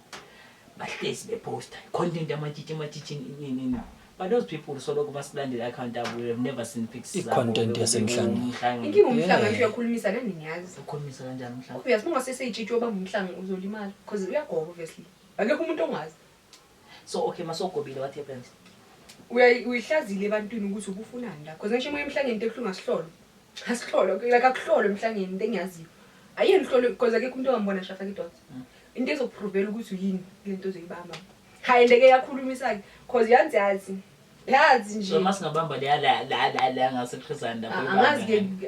bahlezi beposta content amatshitshi amatshitshi nini nini, but those people soloko basilandela i-account yabo, we have never seen pics zabo I-content yasemhlangeni. emhlangeni. Inkinga umhlanga Yeah. ngisho uyakhulumisa nani niyazi. Ukhulumisa kanjani umhlanga? Obvious ungaseseyitshitshi obamba umhlanga uzolimala because uyagoba obviously. Akekho umuntu ongazi. So okay, masogobile, what happens? Uyihlazile ebantwini ukuthi ubufunani la. Because ngisho emoya emhlangeni into ebuhlungu asihlolwa. Asihlolwa like akuhlolwa emhlangeni into engiyaziyo. Ayeni hlolwe because akekho umuntu ongambona shafaka idot. Into ezokuprovela ukuthi uyini lento ozoyibamba. Hayi ndeke yakhulumisa ke because yanzi yazi. Yazi nje. So masingabamba leya la la la la ngaseqhizana lapho.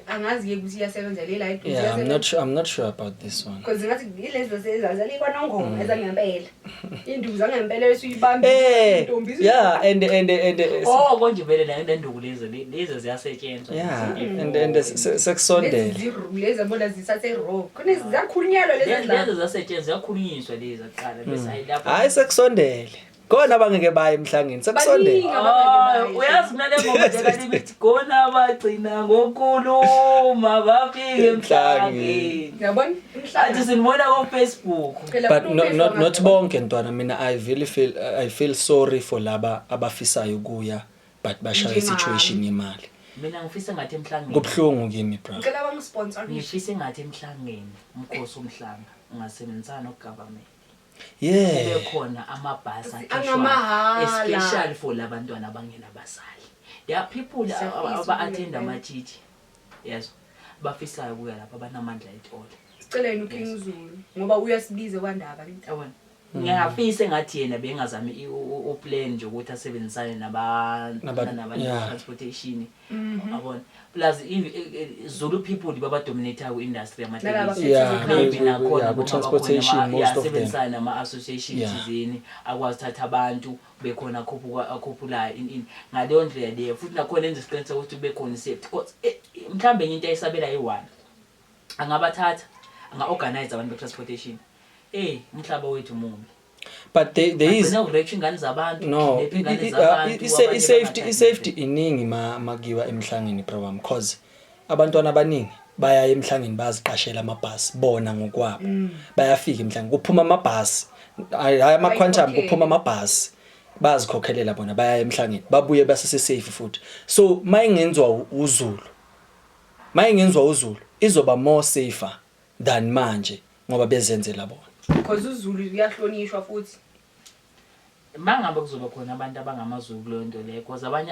Angazi ke ukuthi iyasebenza le la eduze. Yeah, I'm not sure about this one. Because ngathi yilezi zazali kwanongoma ezangempela. Induku zangempela esuyibamba intombi. Yeah, and Oh konje vele la nenduku lezi lezi ziyasetshenzwa. Yeah, and sekusondele. Lezi lezi yabona zisathe raw. Khona ziyakhulunyelwa lezi Lezi la. lezi ziyasetshenzwa, ziyakhulunyiswa lezi aqala bese hayi lapho. Hayi, sekusondele. Khona abangeke baye emhlangeni, sekusondele. Baningi abangeke Oh, baye. uyazi mina le ngoma nje ithi khona bagcina ngokuluma bafike emhlangeni. Uyabona? Athi Umhlanga. sinibona ko Facebook. Phela But kuno no, phezulu not ngazi. bonke ntwana. Mina I really feel I feel sorry for laba abafisayo ukuya but bashaya Njengami. situation yemali. Mina ngifisa ngathi emhlangeni. Kubhlungu kimi bro. Ngicela bangisponsorishe. Ngifisa ngathi emhlangeni umkhosi omhlanga ungasebenzisana nogovernment. Kube khona amabhasi akhishwayo Angamahhala. especially for labantwana abangenabazali. There are people Siyafisa aba-attend ukuya. amatshitshi, yes, bafisayo ukuya lapho abanamandla etole. Sicela yena uKing Zulu ngoba uyasibiza kwandaba. Yabona, ngiyafisa engathi yena bengazami uplan nje ukuthi asebenzisane nabantu transportation, yabona, plus Zulu people babadominate ku-industry Nalaba yamatekisi. Maybe nakhona Ku-transportation, most of them. asebenzisane nama-association thizeni akwazi uthatha abantu bekhona akhuphulayo in ngaleyo ndlela leyo, futhi nakhona enze isiqiniseko ukuthi kube khona i-safety because mhlawumbe enye into ayisabela yi-one angabathatha anga-organize abantu be-transportation. Umhlaba wethu mubi. But there is Agcine ukurepha ingane zabantu, no kidnap ingane zabantu, abanye i-safety bangathathi i-safety iningi makiwa emhlangeni bro wami, cause abantwana abaningi baya emhlangeni baziqashela amabhasi bona ngokwabo, bayafika emhlangeni kuphuma amabhasi, hayi hayi ama-Quantum. Bayikhokhele. Kuphuma amabhasi, bazikhokhelela bona, baya emhlangeni babuye basese safe futhi. So mayingenziwa uZulu, mayingenziwa uZulu izoba more safer than manje ngoba bezenzela bona. Because uZulu uyahlonishwa futhi. Mangabe kuzoba khona abantu abangamaZulu kuleyo nto leyo, because abanye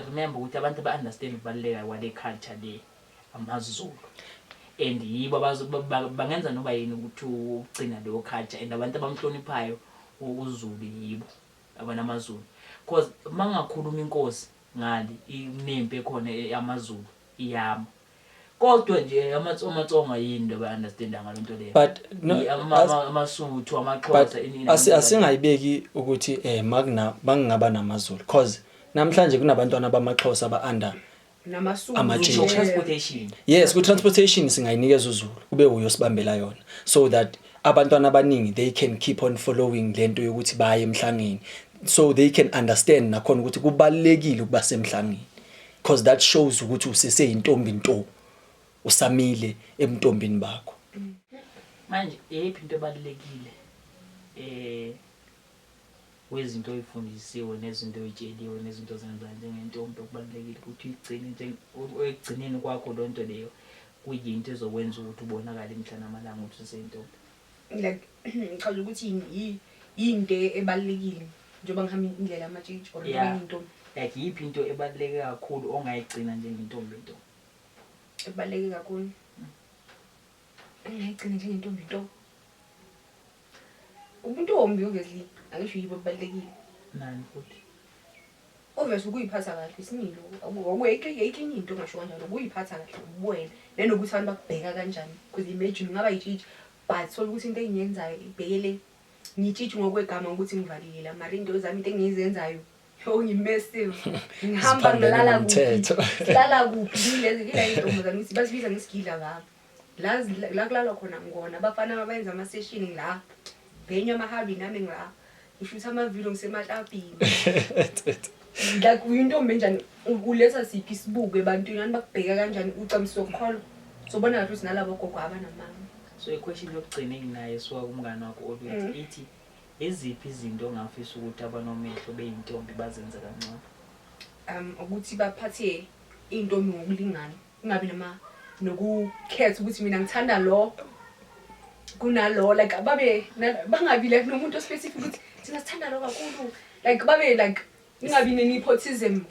remember ukuthi abantu ba-understand ukubaluleka kwale culture le amaZulu, and yibo bangenza noba yini ukuthi ukugcina leyo culture, and abantu abamhloniphayo. uZulu, yibo abanamaZulu, cause mangakhuluma inkosi ngale inempi ekhona yamaZulu iyama, kodwa nje amaTsonga yini into abayi-understanda ngalo nto leyo? But no, amaSuthu, but amaXhosa, ini, asingayibeki ukuthi makuna bangingaba namaZulu, cause namhlanje kunabantwana bamaXhosa aba under namaSuthu. Amatshitshi. Ngisho transportation. Yes, ku-transportation singayinikeza uZulu, kube uyosibambela yona, so that abantwana abaningi they can keep on following lento yokuthi baye emhlangeni, so they can understand nakhona ukuthi kubalulekile ukuba semhlangeni, because that shows ukuthi useseyintombi nto, usamile ebuntombini bakho. Manje eyiphi into ebalulekile wezinto oyifundisiwe nezinto oyitsheliwe nezinto ozenzayo njengentombi okubalulekile ukuthi uyigcine ekugcineni kwakho loo nto leyo kuyinto ezokwenza ukuthi ubonakale imihla namalanga ukuthi useyintombi? Like ngichaza ukuthi yinto ebalulekile njengoba ngihamba indlela yamatshitshi or njengoba ngiyintombi? Like yiphi into ebaluleke kakhulu ongayigcina njengentombi nto? Ebaluleke kakhulu engingayigcina njengentombi nto, ubuntombi obviously, angisho yibo obubalulekile. Nani futhi? Obviously ukuyiphatha kahle, isimilo, ayikho enye into ongasho kanjalo, ukuyiphatha kahle, ubuwena, nanokuthi abantu bakubheka kanjani, because imagine ungaba yitshitshi but thola ukuthi into engiyenzayo ibhekele ngitshitshi ngokwegama ukuthi ngivalile la, mara into zami, into engizenzayo, yo, ngi-massive, ngihamba Ziphambene ngilala kuphi, nomthetho. Silala kuphi kulezi kila iy'ntombi zami basibiza ngesigidla baba la la kulalwa khona ngona abafana abayenza ama-session ngila bhenywa amahabi, nami ngila ngishutha amavidiyo ngisemaklabhini. Like uyintombi enjani? Uletha siphi isibuko ebantwini? Abantu bakubheka kanjani? Ucamisa ukukholwa, sobona kahle ukuthi nalabo gogo abanamanga. So i-question yokugcina enginayo esuka kumngane wakho Olwethu ithi, iziphi izinto ongafisa ukuthi abanomehlo beyintombi bazenze kangcono? Ukuthi baphathe iy'ntombi ngokulingana, kungabi nama nokukhetha ukuthi mina ngithanda lo kunalo, like babe bangabi like nomuntu o-specific ukuthi thina sithanda lo kakhulu, like babe like kungabi ne-nepotism.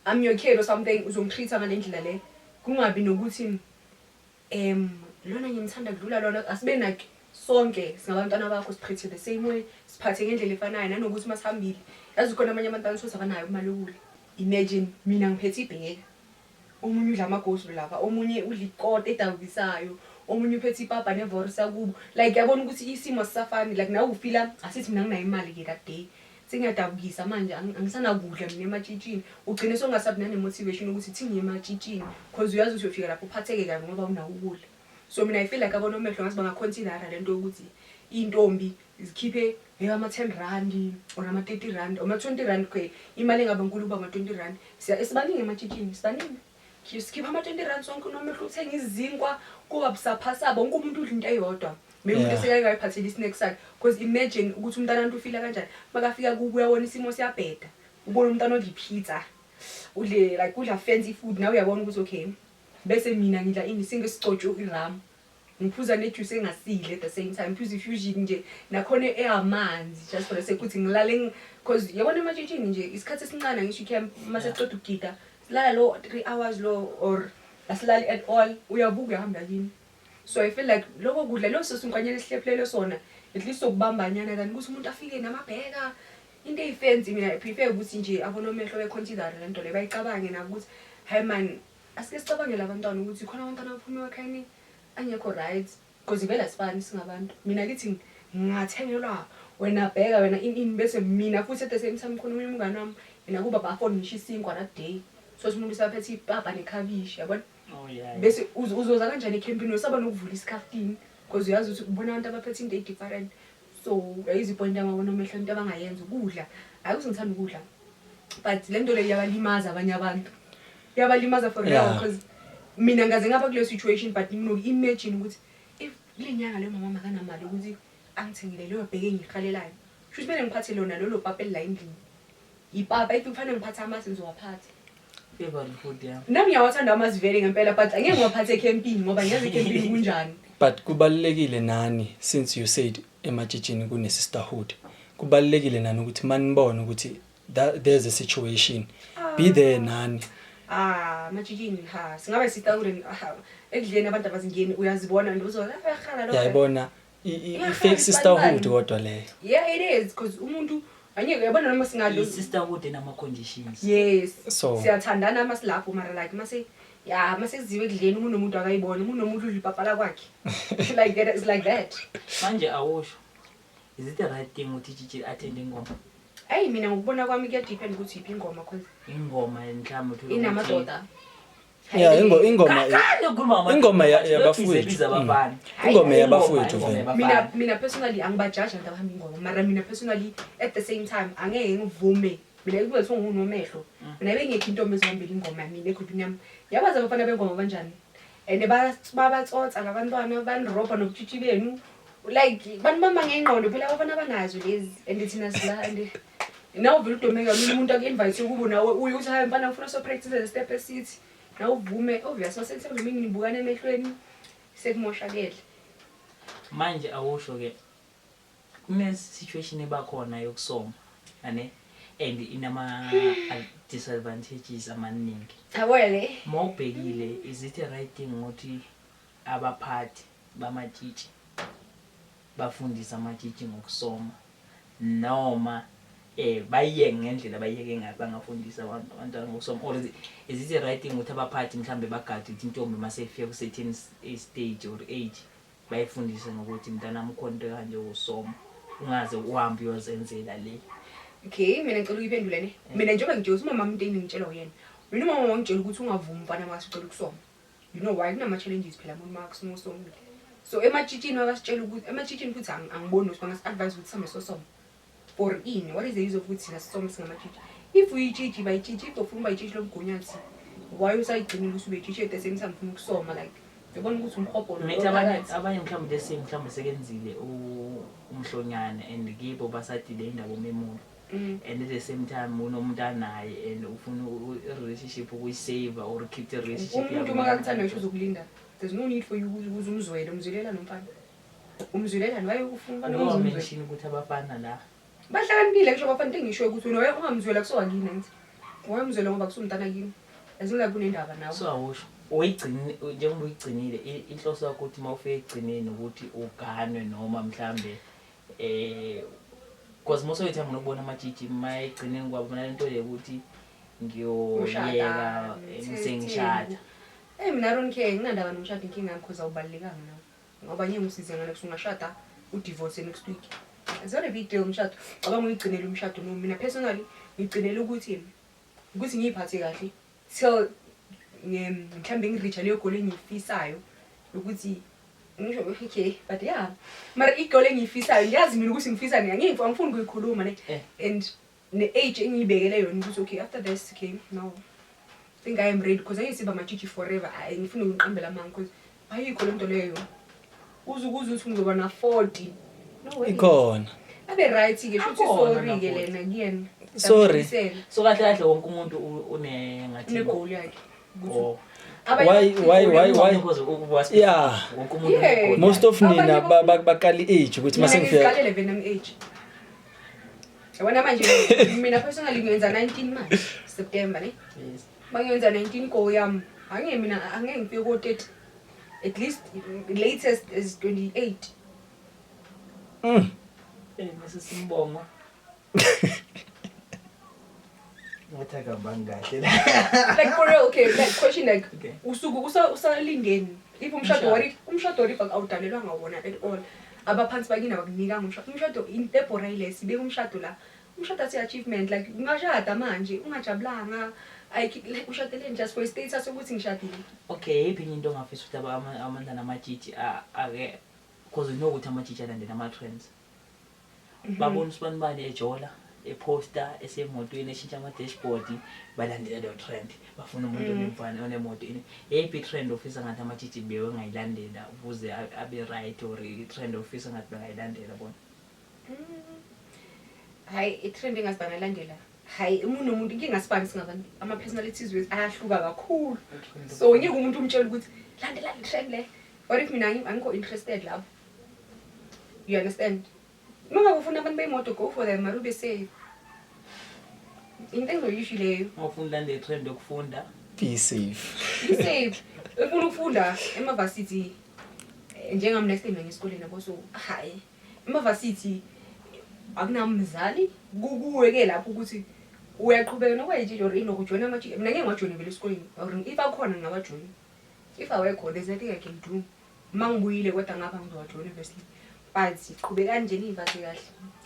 I'm your kid or something, uzongi-treat-a ngale ndlela le. Kungabi nokuthi lona ngimthanda kudlula lona. Asibe like sonke singabantwana bakho, siphethe the same way, siphathe ngendlela efanayo, nanokuthi masihambile, yazi khona amanye abantwana sothi abanayo imali yokudla. Imagine mina ngiphethe ibheka, omunye udla amagosi lapha, omunye udla ikota edabukisayo, omunye uphethe ipapa nevorisa kubo. Like yabona ukuthi isimo sisafani, like nawe ufila asithi mina nginayo imali-ke that day, sengiyadabukisa manje, angisanakudla mina ematshitshini. Ugcine songasabi nane-motivation ukuthi thi ngiye ematshitshini, cause uyazi ukuthi uyofika lapho uphatheke kabi ngoba unawo ukudla. So mina I feel like abonomehlo ngathi banga-considera le nto yokuthi iy'ntombi zikhiphe maybe ama-10 rand or ama-30 rand or ama-20 rand. Okay, imali engaba nkulu kuba ama-20 rand. Sibaningi ematshitshini, sibaningi. Sikhipha ama-20 rand sonke, unomehlo uthenga izinkwa, kuba busaphasa, wonke umuntu udla into eyodwa. Maybe umuntu eseke ngayiphathela i-snack sakhe, because imagine ukuthi umntana wantu ufila kanjani makafika kubo, uyabona isimo siyabheda, ubona umntana odla i-pizza, udle like udla fancy food, nawe uyabona ukuthi okay, bese mina ngidla ini, sinke sicotshwe iramu, ngiphuza ne-juice engasile, at the same time ngiphuza i-Fusion nje nakhona eyamanzi, just for the sake ukuthi ngilale, cause yabona ematshitshini nje isikhathi esincane, angisho i-camp uma sesiqeda ukugida silala lo 3 hours lo or asilali at all, uyavuka uyahamba kini. So I feel like loko kudla leso sinkwanyana esihlephulele sona at least sokubambanyana than ukuthi umuntu afike namabheka into eyi-fancy. Mina I prefer ukuthi nje abonomehlo be-consider le nto le, bayicabange nabo ukuthi hayi man, asike sicabangele abantwana ukuthi khona abantwana abaphuma emakhayeni angekho right, because vele asifani singabantu. Mina kithi ngingathengelwa, wena bheka wena ini ini, bese mina futhi at the same time khona omunye umngane wami yena kuba bafoni ngisho isinkwa that day, so umuntu usaphethe ipapa nekhabishi, yabona. Oh yeah. Bese uzoza kanjani ekhempini usaba nokuvula isikhafutini, because uyazi ukuthi ubona abantu abaphethe into eyi-different. So uyayiza i-point yamabona omehlo, into abangayenza ukudla, hayi ukuthi ngithanda ukudla, but le nto le iyabalimaza abanye abantu, iyabalimaza for real. Because mina ngaze ngaba kuleyo situation, but nginoku-imagine ukuthi if kule nyanga leyo mama akanamali ukuthi angithengele leyo bheke engiyihalelayo, shuthi kumele ngiphathe lona lolo papa elila endlini, ipapa. If kufanele ngiphathe amasi, ngizowaphatha. Favorite food yami. Nami ngiyawathanda amasi vele ngempela, but angeke ngiwaphathe ekhempini ngoba ngiyazi ekhempini kunjani. But kubalulekile nani, since you said ematshitshini kune-sisterhood, kubalulekile nani ukuthi manibone ukuthi there's a situation, be there nani. Ah, matshitshini ha singaba sisterhood ekudleni abantu abazingeni, uyazibona nje uzoyahala lo. Yayibona. I-fake sisterhood kodwa leyo. Yeah, it is, because umuntu angeke, uyabona, noma singadlo. I-sisterhood enama-conditions. Yes. So- Siyathandana masilapho, mara like mase ya mase kuziwe ekudleni, umuntu nomuntu akayibona, umuntu nomuntu udla ipapa kwakhe, like that, it's like that. Manje awusho, is it the right thing ukuthi itshitshi attend ingoma? Eyi, mina ngokubona kwami kuyadepend ukuthi yiphi ingoma, cause Ingoma mhlawumbe uthole ukuthi- inamadoda. Yeah, ingoma Kakhulu ukukhuluma ngamadoda, ingoma but yabafowethu. biza abafana. Ingoma yabafowethu Ingoma vele. yabafana. Mina personally angibajaji abantu abahamba ingoma, mara mina personally at the same time angeke ngivume mina kube kuthiwa ngunomehlo. Mina bengekho intombi ezohambela ingoma mina egrupini yami. Yabazi abafana bengoma banjani, and babatsotsa labantwana, banirobha nobutshitshi benu, like banibamba ngengqondo phela abafana banazo lezi, and thina sila, and nawe vele udomeka mina umuntu aku-invite kubo, nawe uye uthi, "Hayi mfana, ngifuna so-practice le step esithi," nawe uvume, obvious wasethembeni nibukane emehlweni, sekumoshakele. Manje awusho-ke, kune-situation ebakhona yokusoma ane and inama-disadvantages amaningi. Yabo le. Uma ubhekile, is it a right thing ukuthi abaphathi bamatshitshi bafundise amatshitshi ngokusoma, noma bayiyeke ngendlela bayiyeke ngayo, bangafundisa abantwana ngokusoma, or is it a right thing ukuthi abaphathi mhlambe bagade ukuthi intombi maseyifika ku-certain stage or age bayifundise ngokuthi, "Mntanami, ukhona into kanje ukusoma, ungaze uhambe uyozenzela le"? Okay, mina ngicela ukuyiphendula ne. Mina njengoba ngitshela ukuthi umama into engingitshela uyena, mina umama wangitshela ukuthi ungavumi mfana mase ucela ukusoma. You know why? Kunama-challenges phela umuntu makasomile. So ematshitshini bakasitshela ukuthi, ematshitshini futhi angiboni ukuthi bangasi-advise ukuthi sihambe sosoma for ini. What is the use of ukuthi thina sisome singamatshitshi? If uyitshitshi, bayitshitshi. If ufuna uba yitshitshi lomgunyathi, why usayigcinile ukuthi ube yitshitshi at the same time ufuna ukusoma? Like uyabona ukuthi umhobholo Mithi lo abanye phakathi. Abanye mhlawumbe lesi mhlawumbe sekenzile umhlonyane and kibo basadile indaba omemulo and at the same time unomuntu anaye and ufuna i-relationship ukuyisave or keep the relationship Umuntu yabo. uma kakuthanda ngisho uzokulinda. There's no need for you ukuze umzwele. Umzwelela nomfana, umzwelelani? Waye ufuna umfana ukuze umzwele? Mention ukuthi abafana la Bahlakaniphile ngisho abafana. Into engishoyo ukuthi wena waye ungamzwela kusuka kini, angithi wayemzwela ngoba kusumntana kini, as long like kunendaba nawe. So awusho, uyigcine njengoba uyigcinile, inhloso yakho ukuthi uma ufika ekugcineni ukuthi uganwe, noma mhlambe because most of the time unokubona amatshitshi ma ekugcineni kwabo nalento le ukuthi ngiyoyeka sengishada. Mina I don't care, nginandaba nomshado, inkinga yami, because awubalulekanga nawe, ngoba ngeke ngisize ngale ungashada udivorce next week. It's not a big deal umshado. Cabanga uyigcinele umshado. No, mina personally ngigcinele ukuthi ngiyiphathe kahle till mhlambe ngireacha leyo goal engiyifisayo ukuthi ngisho, okay, but yeah, mara igoal engiyifisayo ngiyazi mina ukuthi ngifisani, angifuni ukuyikhuluma ne. And ne-age engiyibekele yona ukuthi okay, after this, okay, no, I think I am ready, because angisiba matshitshi forever. Ayi, ngifuna ukuqambela amanga, because ayikho lento leyo uze ukuze uthi ngizoba na-40, no way. Ikhona. Abe right-ke, shuthi. Akhona Sorry-ke na-40. lena kuyena. Sorry. So kahle kahle wonke umuntu une ngathi Une-goal yakhe. Oh. Why? Because ukuba specific, wonke umuntu une-goal Most yakhe. of nina Abanye bakala i-age ukuthi Mina mase ngifika ngizikalele vele nami age, yabona manje mina personally ngiyenza 19 manje September ne. Yes. Bangiyenza 19, goal yami angeke, mina angeke ngifike ko-30, at least latest is 28. Mase simbongo ngathi akabanga kahle la. Like for real, okay, like question, like usuku usalindeni if umshado? Umshado. What if umshado, what if awudalelwanga wona at all? Abaphansi bakini abakunikanga umshado. Umshado into ebhora ile sibeka umshado la, umshado asi achievement, like ungashada manje ungajabulanga, like ushadeleni just for status ukuthi ngishadile. Okay, yiphi enye into ongafisa ukuthi abantwana amatshitshi ake, because you know ukuthi amatshitshi alandela ama-trends, babona usibanibani ejola, eposta esemotweni, eshintsha ama-dashboard, balandela leyo trend, bafuna umuntu onemfana onemoto ini. Yeyiphi i-trend ofisa ngathi amatshitshi bewengayilandela ukuze abe right, or i-trend ofisa ngathi bengayilandela bona? Hayi, i-trend engazi bangalandela, hayi, umuntu nomuntu, inkinga sibani singabantu, ama-personalities wethu ayahluka kakhulu, so ngeke umuntu umtshele ukuthi landela le trend le. What if mina angikho interested lapho? You understand? Uma ngabe ufuna abantu beyimoto, go for them, mara ube safe. Into engizoyisho leyo. Uma ufuna ulandela i-trend yokufunda. Be safe. Be safe. Ufuna ukufunda emavasithi. Njengami next time ngesikoleni yabo, so hayi, emavasithi akunamzali, kukuwe-ke lapho ukuthi uyaqhubeka nokwayitshitshi or inokujoyina amajiki. Mina ngeke ngiwajoyine vele esikoleni, or if akhona ngingawajoyina, if awekho there's nothing I can do. Uma ngibuyile kodwa ngapha ngizowajoyina obviously, but qhubekani nje niyiphathe kahle.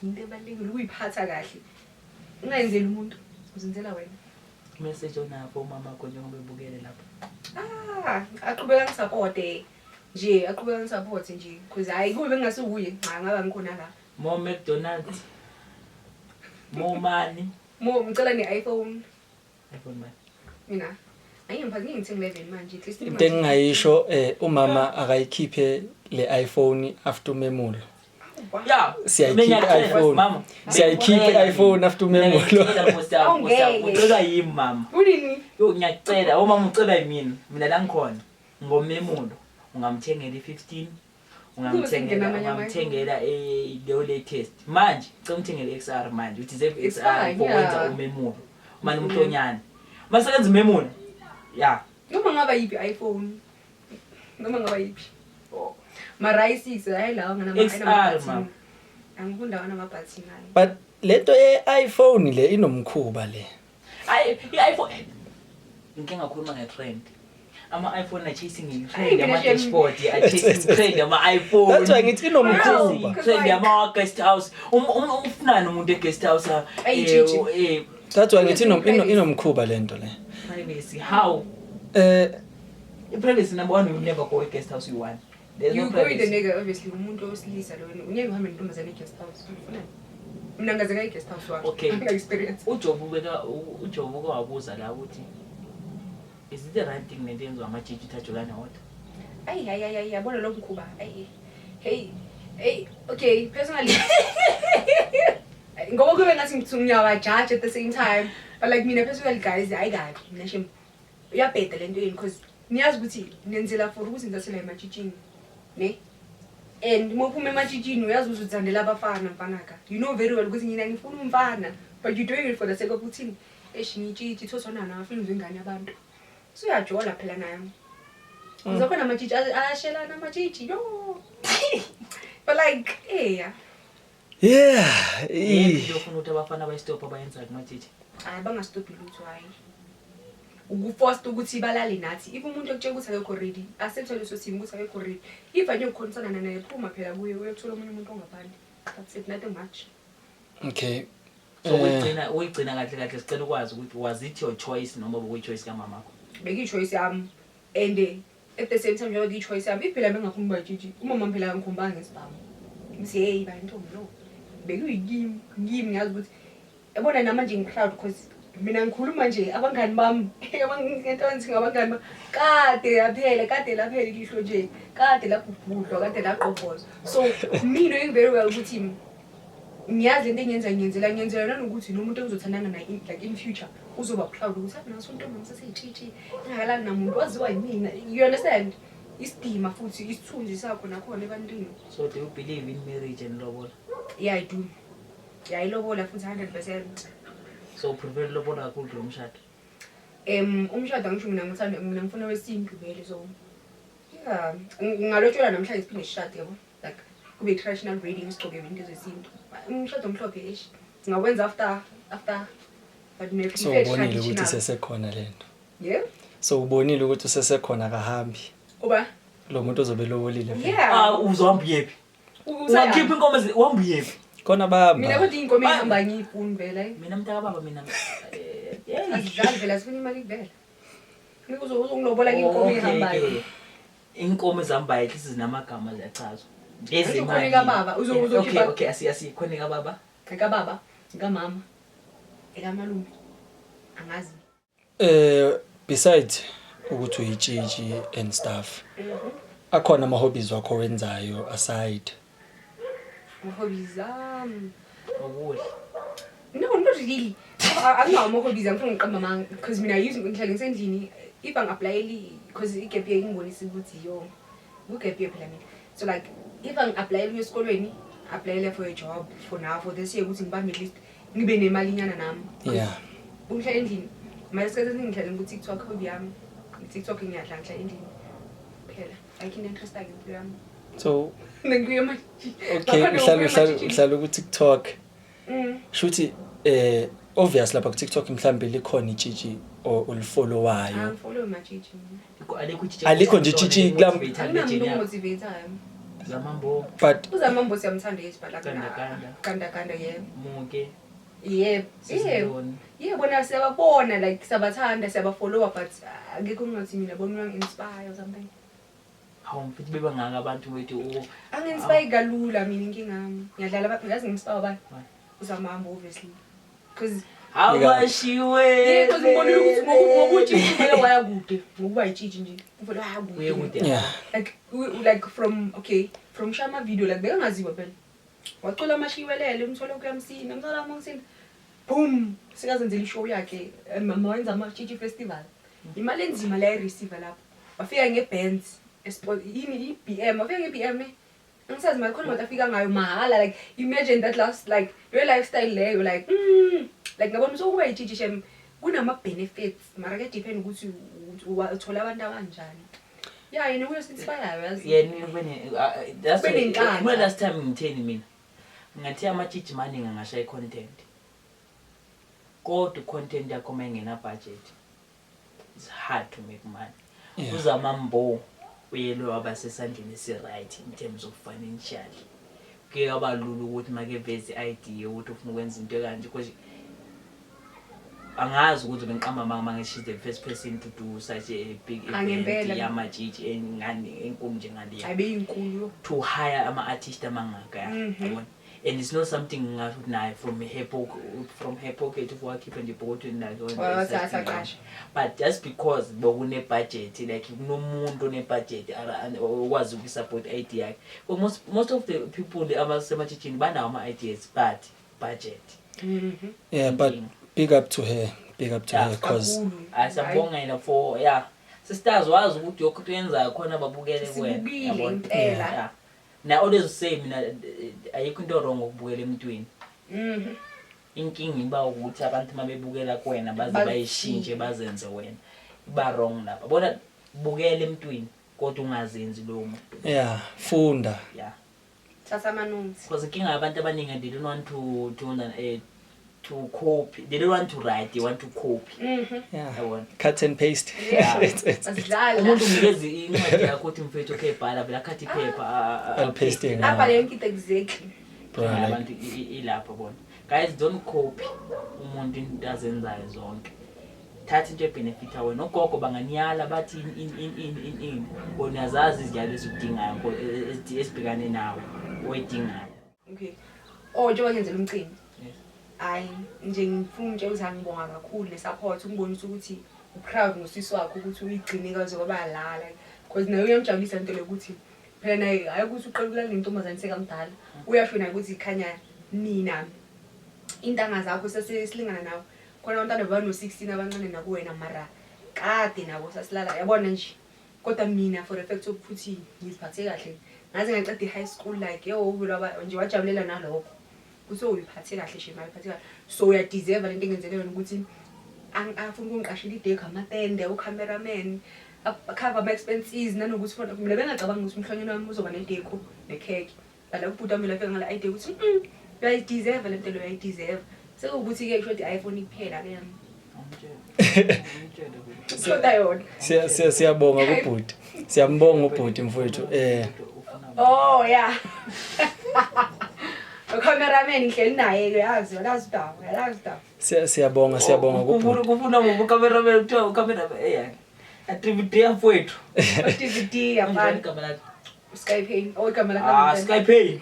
Into ebalulekile ukuyiphatha kahle, ungayenzeli umuntu, uzenzela wena. Message onapho umamakho njengoba ebukele lapho? Ah, aqhubeka ngisupporte nje, aqhubeka ngisupporte nje, cause hayi, kube bengingasukuye cha, ngaba ngikhona la. More McDonald's, more money. Mo ngicela ne-iPhone. iPhone mani? Mina angingiphathi, ngingithengi 11 manje at least. Into engingayisho, umama akayikhiphe le iPhone after umemulo. Siyayikhipha i-iPhone. Mama. Siyayikhipha i-iPhone after umemulo. Ngiyacela, Nkosi yami, Nkosi yami. Awungeke. Ucelwa yimi mama. Ulini? Yo, ngiyacela. Omama, ucelwa yimina. Mina la ngikhona. Ngomemulo ungamthengela i-15, ungamthengela amanye ama- ungamthengela leyo latest. Manje cela umthengele XR manje. Uthi deserve It's XR fine, for kwenza yeah. umemulo. Manje umhlonyane. Masekenza umemulo. Yeah. Noma ngaba yiphi iPhone, noma ngaba yiphi. Oh. Mara i-6 hayi, lawa XR, mama. Angifunda anamabhathini hayi. But lento ye-iPhone le inomkhuba le. Ayi, i-iPhone ngike ngakhuluma nge-trend. Ama-iPhone a-chasing Ayi, i-trend, mina ama-dashboard a-chasing trend, ama-iPhone. That's why ngithi inomkhuba. Trend yama-guest house. Ufunani umuntu e-guest house? Ayi, Gigi. That's why ngithi inomkhuba lento le. Privacy how? I-privacy number one, you never go e-guest house you want. There's You no go with the privacy. nigga obviously, umuntu wesilisa lona, ungeke uhambe nentombazane e-guest house. Ufunani? Mina ngaze ngayi-guest house wami. Okay. Angina-experience. uJobe uke wabuza la ukuthi is it the right thing lento yenziwa amajiji ukuthi ajolane wodwa? Ayi, hayi, hayi, hayi, yabona lo mkhuba, ayi, hey, hey, okay, personally ngoba kube ngathi ngithi ngiyawajaja at the same time, but like mina personally guys, hayi kabi mina shem, uyabheda lento yeni, because niyazi ukuthi nenzela for ukuthi ngizathela ematshitshini ne, and uma uphuma ematshitshini uyazi ukuthi uzithandela abafana, mfanaka. You know very well ukuthi mina ngifuna umfana, but you doing it for the sake of ukuthini, eish, ngitshitshi thothwana nawo ingane yabantu, suyajola phela nayo. Uzokhona amatshitshi ayashelana amatshitshi yo, but like eya. Yini into ofuna ukuthi abafana bayistophe abayenzayo kumajiji? Hayi, bangastophi lutho, hayi, ukufosta ukuthi balale nathi. If umuntu ekutshela ukuthi akekho ready, asethole leso simo ukuthi akekho ready, if anyekukhontisana naye, phuma phela kuye, uyothola omunye umuntu ongaphandle. That's it, nothing much. Okay. So uyigcina kahle kahle, sicela ukwazi ukuthi was it your choice noma bekuyi-choice kamamakho? Bekuyi-choice yami, and at the same time njengoba kuyi-choice yami, if phela bengingafuni ukuba yitshitshi, umama phela angikhombanga ngesibhamu ngithi hey, ba intombi no, bekuyikimi kimi. Ngiyazi ukuthi yabona namanje ngi-proud because mina ngikhuluma nje abangani bami, ngento ngithi ngabangani bami, kade yaphela, kade laphela ilihlo nje, kade labhubhudlwa, kade laqobhozwa. So me knowing very well ukuthi ngiyazi lento engiyenza, ngiyenzela nanokuthi nomuntu engizothandana naye like in future uzoba proud ukuthi ah, naso intombi yami saseyitshitshi engakalali namuntu waziwa yimina, you understand? Isidima futhi isithunzi sakho nakhona ebantwini. So do you believe in marriage and lobola? Yeah, I do. Yayilobola futhi 100%. So prefer lobola kakhulu kulo mshado? Umshado angisho mina ngithanda, mina ngifuna wesintu vele, so yeah, ngalotshelwa namhlanje siphinde sishade yabo, like kube traditional wedding, sigcoke into zesintu. Umshado omhlophe ish singawenza after, but mina So prefer ubonile ukuthi traditional. sesekhona lento. Yeah. So ubonile ukuthi usesekhona, akahambi. Uba? Lo muntu ozobe lobolile phela. Yeah. Ah, uzohamba uyephi? Ungakhipha inkomo uhamba uyephi? Khona bahamba. Mina kodwa iy'nkomo ey'hamba ngiyifuni vele. Mina mntaka baba mina hey. Azidlali vele, asifuni imali kuvela. Ngeke uzongilobola ngey'nkomo ey'hambayo. Okay. Inkomo ezihambayo at least zinamagama, ziyachazwa. Angisho khona ekababa, Okay, okay, asi khona ekababa. Ekababa, ekamama, ekamalume, angazi. Besides ukuthi uyitshitshi and stuff, akhona ama hobbies wakho wenzayo aside? Ama-hobbies ami? Ukudla. No, not really. Anginawo ama-hobbies, angifuni ngiqamba amanga, because mina use ngihlale ngisendlini if angi-applyeli, because i-gap year ingibonisa ukuthi yo, ku-gap year phela mina. So like if angi-applyeli kuya esikolweni, applyele for a job for now, for this year, ukuthi ngibambe at least ngibe nemalinyana nami. Ukuhlala endlini manje, isikhathi esiningi ngihlale ku-TikTok, hobby yami i-TikTok, ngiyadla, ngihlala endlini phela, ayikho into interestayo impilo yami. So Ngibuye manje. okay, uhlala uhlala uhlala ku TikTok. Shuthi obvious lapha ku TikTok mhlambe likhona itshitshi olifollowayo. Angifollow matshitshi. Alikho itshitshi. Alikho nje itshitshi Akunamuntu ongi-motivate-ayo. Zamambo. But Uzamambo siyamthanda yes but like Ganda ganda. Ganda ganda yebo. Muke. Yebo. Yebo. Siziloni. Yeah, bona siyababona like siyabathanda siyabafollowa but akekho ongathi mina bona uyangi-inspire or something. Hawu mfethu bebangaka abantu wethu. Angi-inspire kalula mina inkinga yami. Ngiyadlala abantu yazi ngi-inspire ubani? Ubani? Uzamambo obviously. Cause Awashiwe. yeah, cause ngibonile ukuthi ngokutshitshi vele waya kude. Ngokuba yitshitshi nje. Uvele waya kude. Uye kude. Yeah. Like like from okay, from shama video like bekangaziwa phela. Wacula amashiwelele umtholo kuyamsina, umtholo amsina. Boom, sikazenzela ishow yakhe mama wenza amatshitshi festival. Imali enzima la receiver lapho. Wafika ngeBenz, yini iBM, wafika ngeBM ne. Angisazi mali khona imoto afika ngayo mahala like imagine that last like your lifestyle leyo like like ngabona sokuba yitshitshi shem kunama benefits mara ke depend ukuthi uthola abantu abanjani. Yeah, yena uyo inspire yazi. Yena ube ne that's Ube nenhlanhla. When last time ngitheni mina? Ngathi amatshitshi maningi angashaya content. Kodwa content yakho mayingena budget it's hard to make money. Yeah. Uzamambo uyelo wabasesandleni esi-right in terms of financial. Kuye kwaba lula ukuthi make veze i-idea ukuthi ufuna ukwenza into ekanje because angazi ukuthi bengiqamba amanga uma ngithi she's the first person to do such a big Ah, event ngempela. yamatshitshi engane enkulu njengaleya Ayibe inkulu. to hire ama-artist amangaka yabona. And it's not something ngingasho ukuthi naye from her pocket if wakhipha nje epokothweni lakhe wenza Wathi such thing. asaqasha. But just because bekune-budget like kunomuntu one-budget okwazi ukusupport i-idea yakhe. But most of the people abasematshitshini banawo ama-ideas but budget. Yeah, but big up to her. Big up to Yeah, her cause Kakhulu. Hayi siyambonga yena for yeah. Sisters wazi ukuthi yonke into oyenzayo khona babukele kuwena. Sibukile Yabona? impela. Yeah. Na always say mina ayikho into wrong ngokubukela emntwini. Inkinga iba ukuthi abantu mabebukela kuwena baze bayishintshe bazenze wena. Iba wrong lapha. Bona bukela emntwini kodwa ungazenzi lowo muntu. Yeah, funda. Yeah. Thatha ama-notes. Because inkinga yabantu abaningi they don't want to copy. They don't want to write, they want to copy. Yeah. Yabona. Cut and paste. Yeah. It's Asidlala. Umuntu umnikeza incwadi yakho uthi mfethu okay bhala vele akhathe iphepha I'll paste it. Abhale yonke into exactly. Bro, like, abantu ilapho bona. Guys don't copy umuntu into azenzayo zonke. Thatha into ebenefita wena. Ogogo banganiyala bathi in in in in in. Wena uyazazi iziyalo ezidingayo esibhekane nawe oyidingayo. Okay. Oh njengoba ngenzela umcimbi. Yes. Hayi nje ngifuna umtshela ukuthi angibonga kakhulu ne-support ukubonisa ukuthi uproud ngosisi wakhe ukuthi uyigcine kaze kwaba la like because naye uyamjabulisa into leyo ukuthi phela naye hayi ukuthi uqala ukulala nentombazane sekamdala uyasho naye ukuthi khanya nina intanga zakho sesilingana nawe khona abantwana bano-16 abancane nakuwena mara kade nabo sasilala yabona nje kodwa mina for the fact ukuthi ngiziphathe kahle ngaze ngaqeda i-high school like yo nje wajabulela nalokho ukuthi uyiphathe kahle shema uyiphathe kahle so uyadeserve lento engenzele yona ukuthi afuna ukungiqashela idekho amatende ucameraman cover ama-expenses nanokuthi fona mina bengacabanga ukuthi umhlonyane wami uzoba nedekho nekhekhe but like ubhuti wami lafika ngala idea ukuthi uyayideserve lento leyo uyayideserve sekuwukuthi-ke kusho ukuthi i-iPhone kuphela ke yami kushoda yona. Siyabonga kubhuti. Siyambonga ubhuti mfowethu. Oh yeah. Ucameraman ngihleli naye ke yazi yalazi udaba yalazi udaba. Siyabonga siyabonga kubhuti. Kufuna ngoba ucameraman kuthiwa ucameraman eh attribute mfowethu. DVD yafana. Igama lakhe. Sky Pain. Oh igama lakhe. Ah Sky Pain.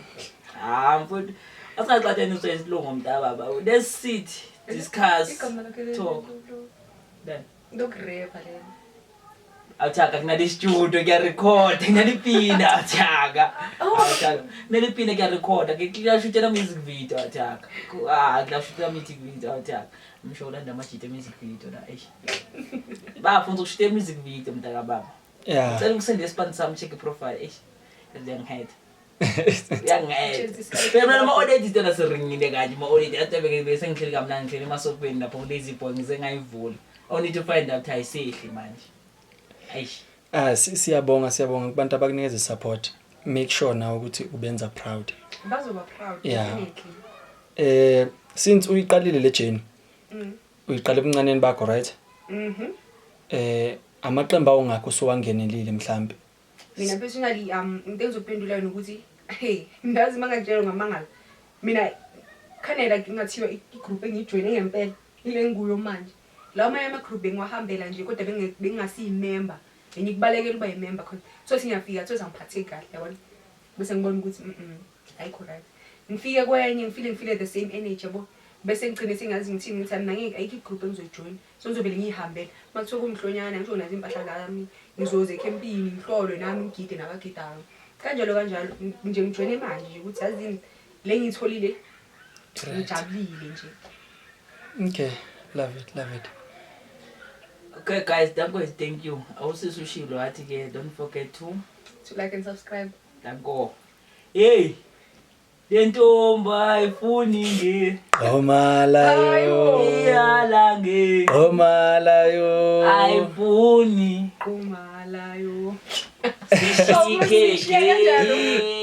Ah mfowethu. Asingaxatshaniswa isilungu mntababa. Let's sit discuss. Igama lakhe. Talk. Then Ndokureva lena. Awuthaka kunale studio kuyarekhoda kunalipina awuthaka. Awuthaka. Kunalipina kuyarekhoda kuyashutela music video awuthaka. Ah kuyashutela music video awuthaka. Ngisho ulanda amajita music video la eish. Bafuna ukushutela music video mntaka baba. Yeah. Cela ukusende isipani sami check profile eish. Uyangihetha. Uyangihetha. Phela mina ama-already into naseringile kanje ama-already ade bese ngihleli kamnandi ngihleli emasofeni lapho ku-lazy boy ngize ngayivula. Only to find out ayisehli manje. Eish. Ah siyabonga siyabonga kubantu abakunikeza support. Make sure now ukuthi ubenza proud. Bazoba proud. Yeah. Definitely. Since uyiqalile le journey, uyiqale ebuncaneni bakho, right? Mhm. Amaqembu awungakho sowangenelile mhlambe? Mina personally, into engizophendula yona ukuthi, hey, ngazi uma ngakutshela ngamangala, mina khanela ngingathiwa i-group engiyijoyine ngempela ile enguyo manje. Lawa amanye ama-group bengiwahambela nje, kodwa bengingasiyi-member, bengikubalekela ukuba yi-member cause so singiyafika so angiphatheki kahle, yabona, bese ngibona ukuthi ayikho right. Ngifike kwenye, ngifile the same energy, yabo, bese ngigcine sengazi ngithini, ngithi mina ngeke, ayikho i-group engizoyijoyina, so ngizovele ngiyihambele. Uma kuthiwa kumhlonyana, ngisho nazo iy'mpahla zami, ngizoze ekhempini, ngihlolwe nami, ngigide nabagidayo, kanjalo kanjalo nje. Ngijoyine manje nje ukuthi yazini le ngiyitholile, ngijabulile nje. Okay, love it, love it. Okay guys, danko is thank you. Awusisi ushilo wathi ke don't forget to to like and subscribe. Danko. Hey, le ntombi ayifuni nge Qomalayo. Iyala nge Qomalayo. Ayifuni. Qumalayo. Sishike. Sishiya kanjalo.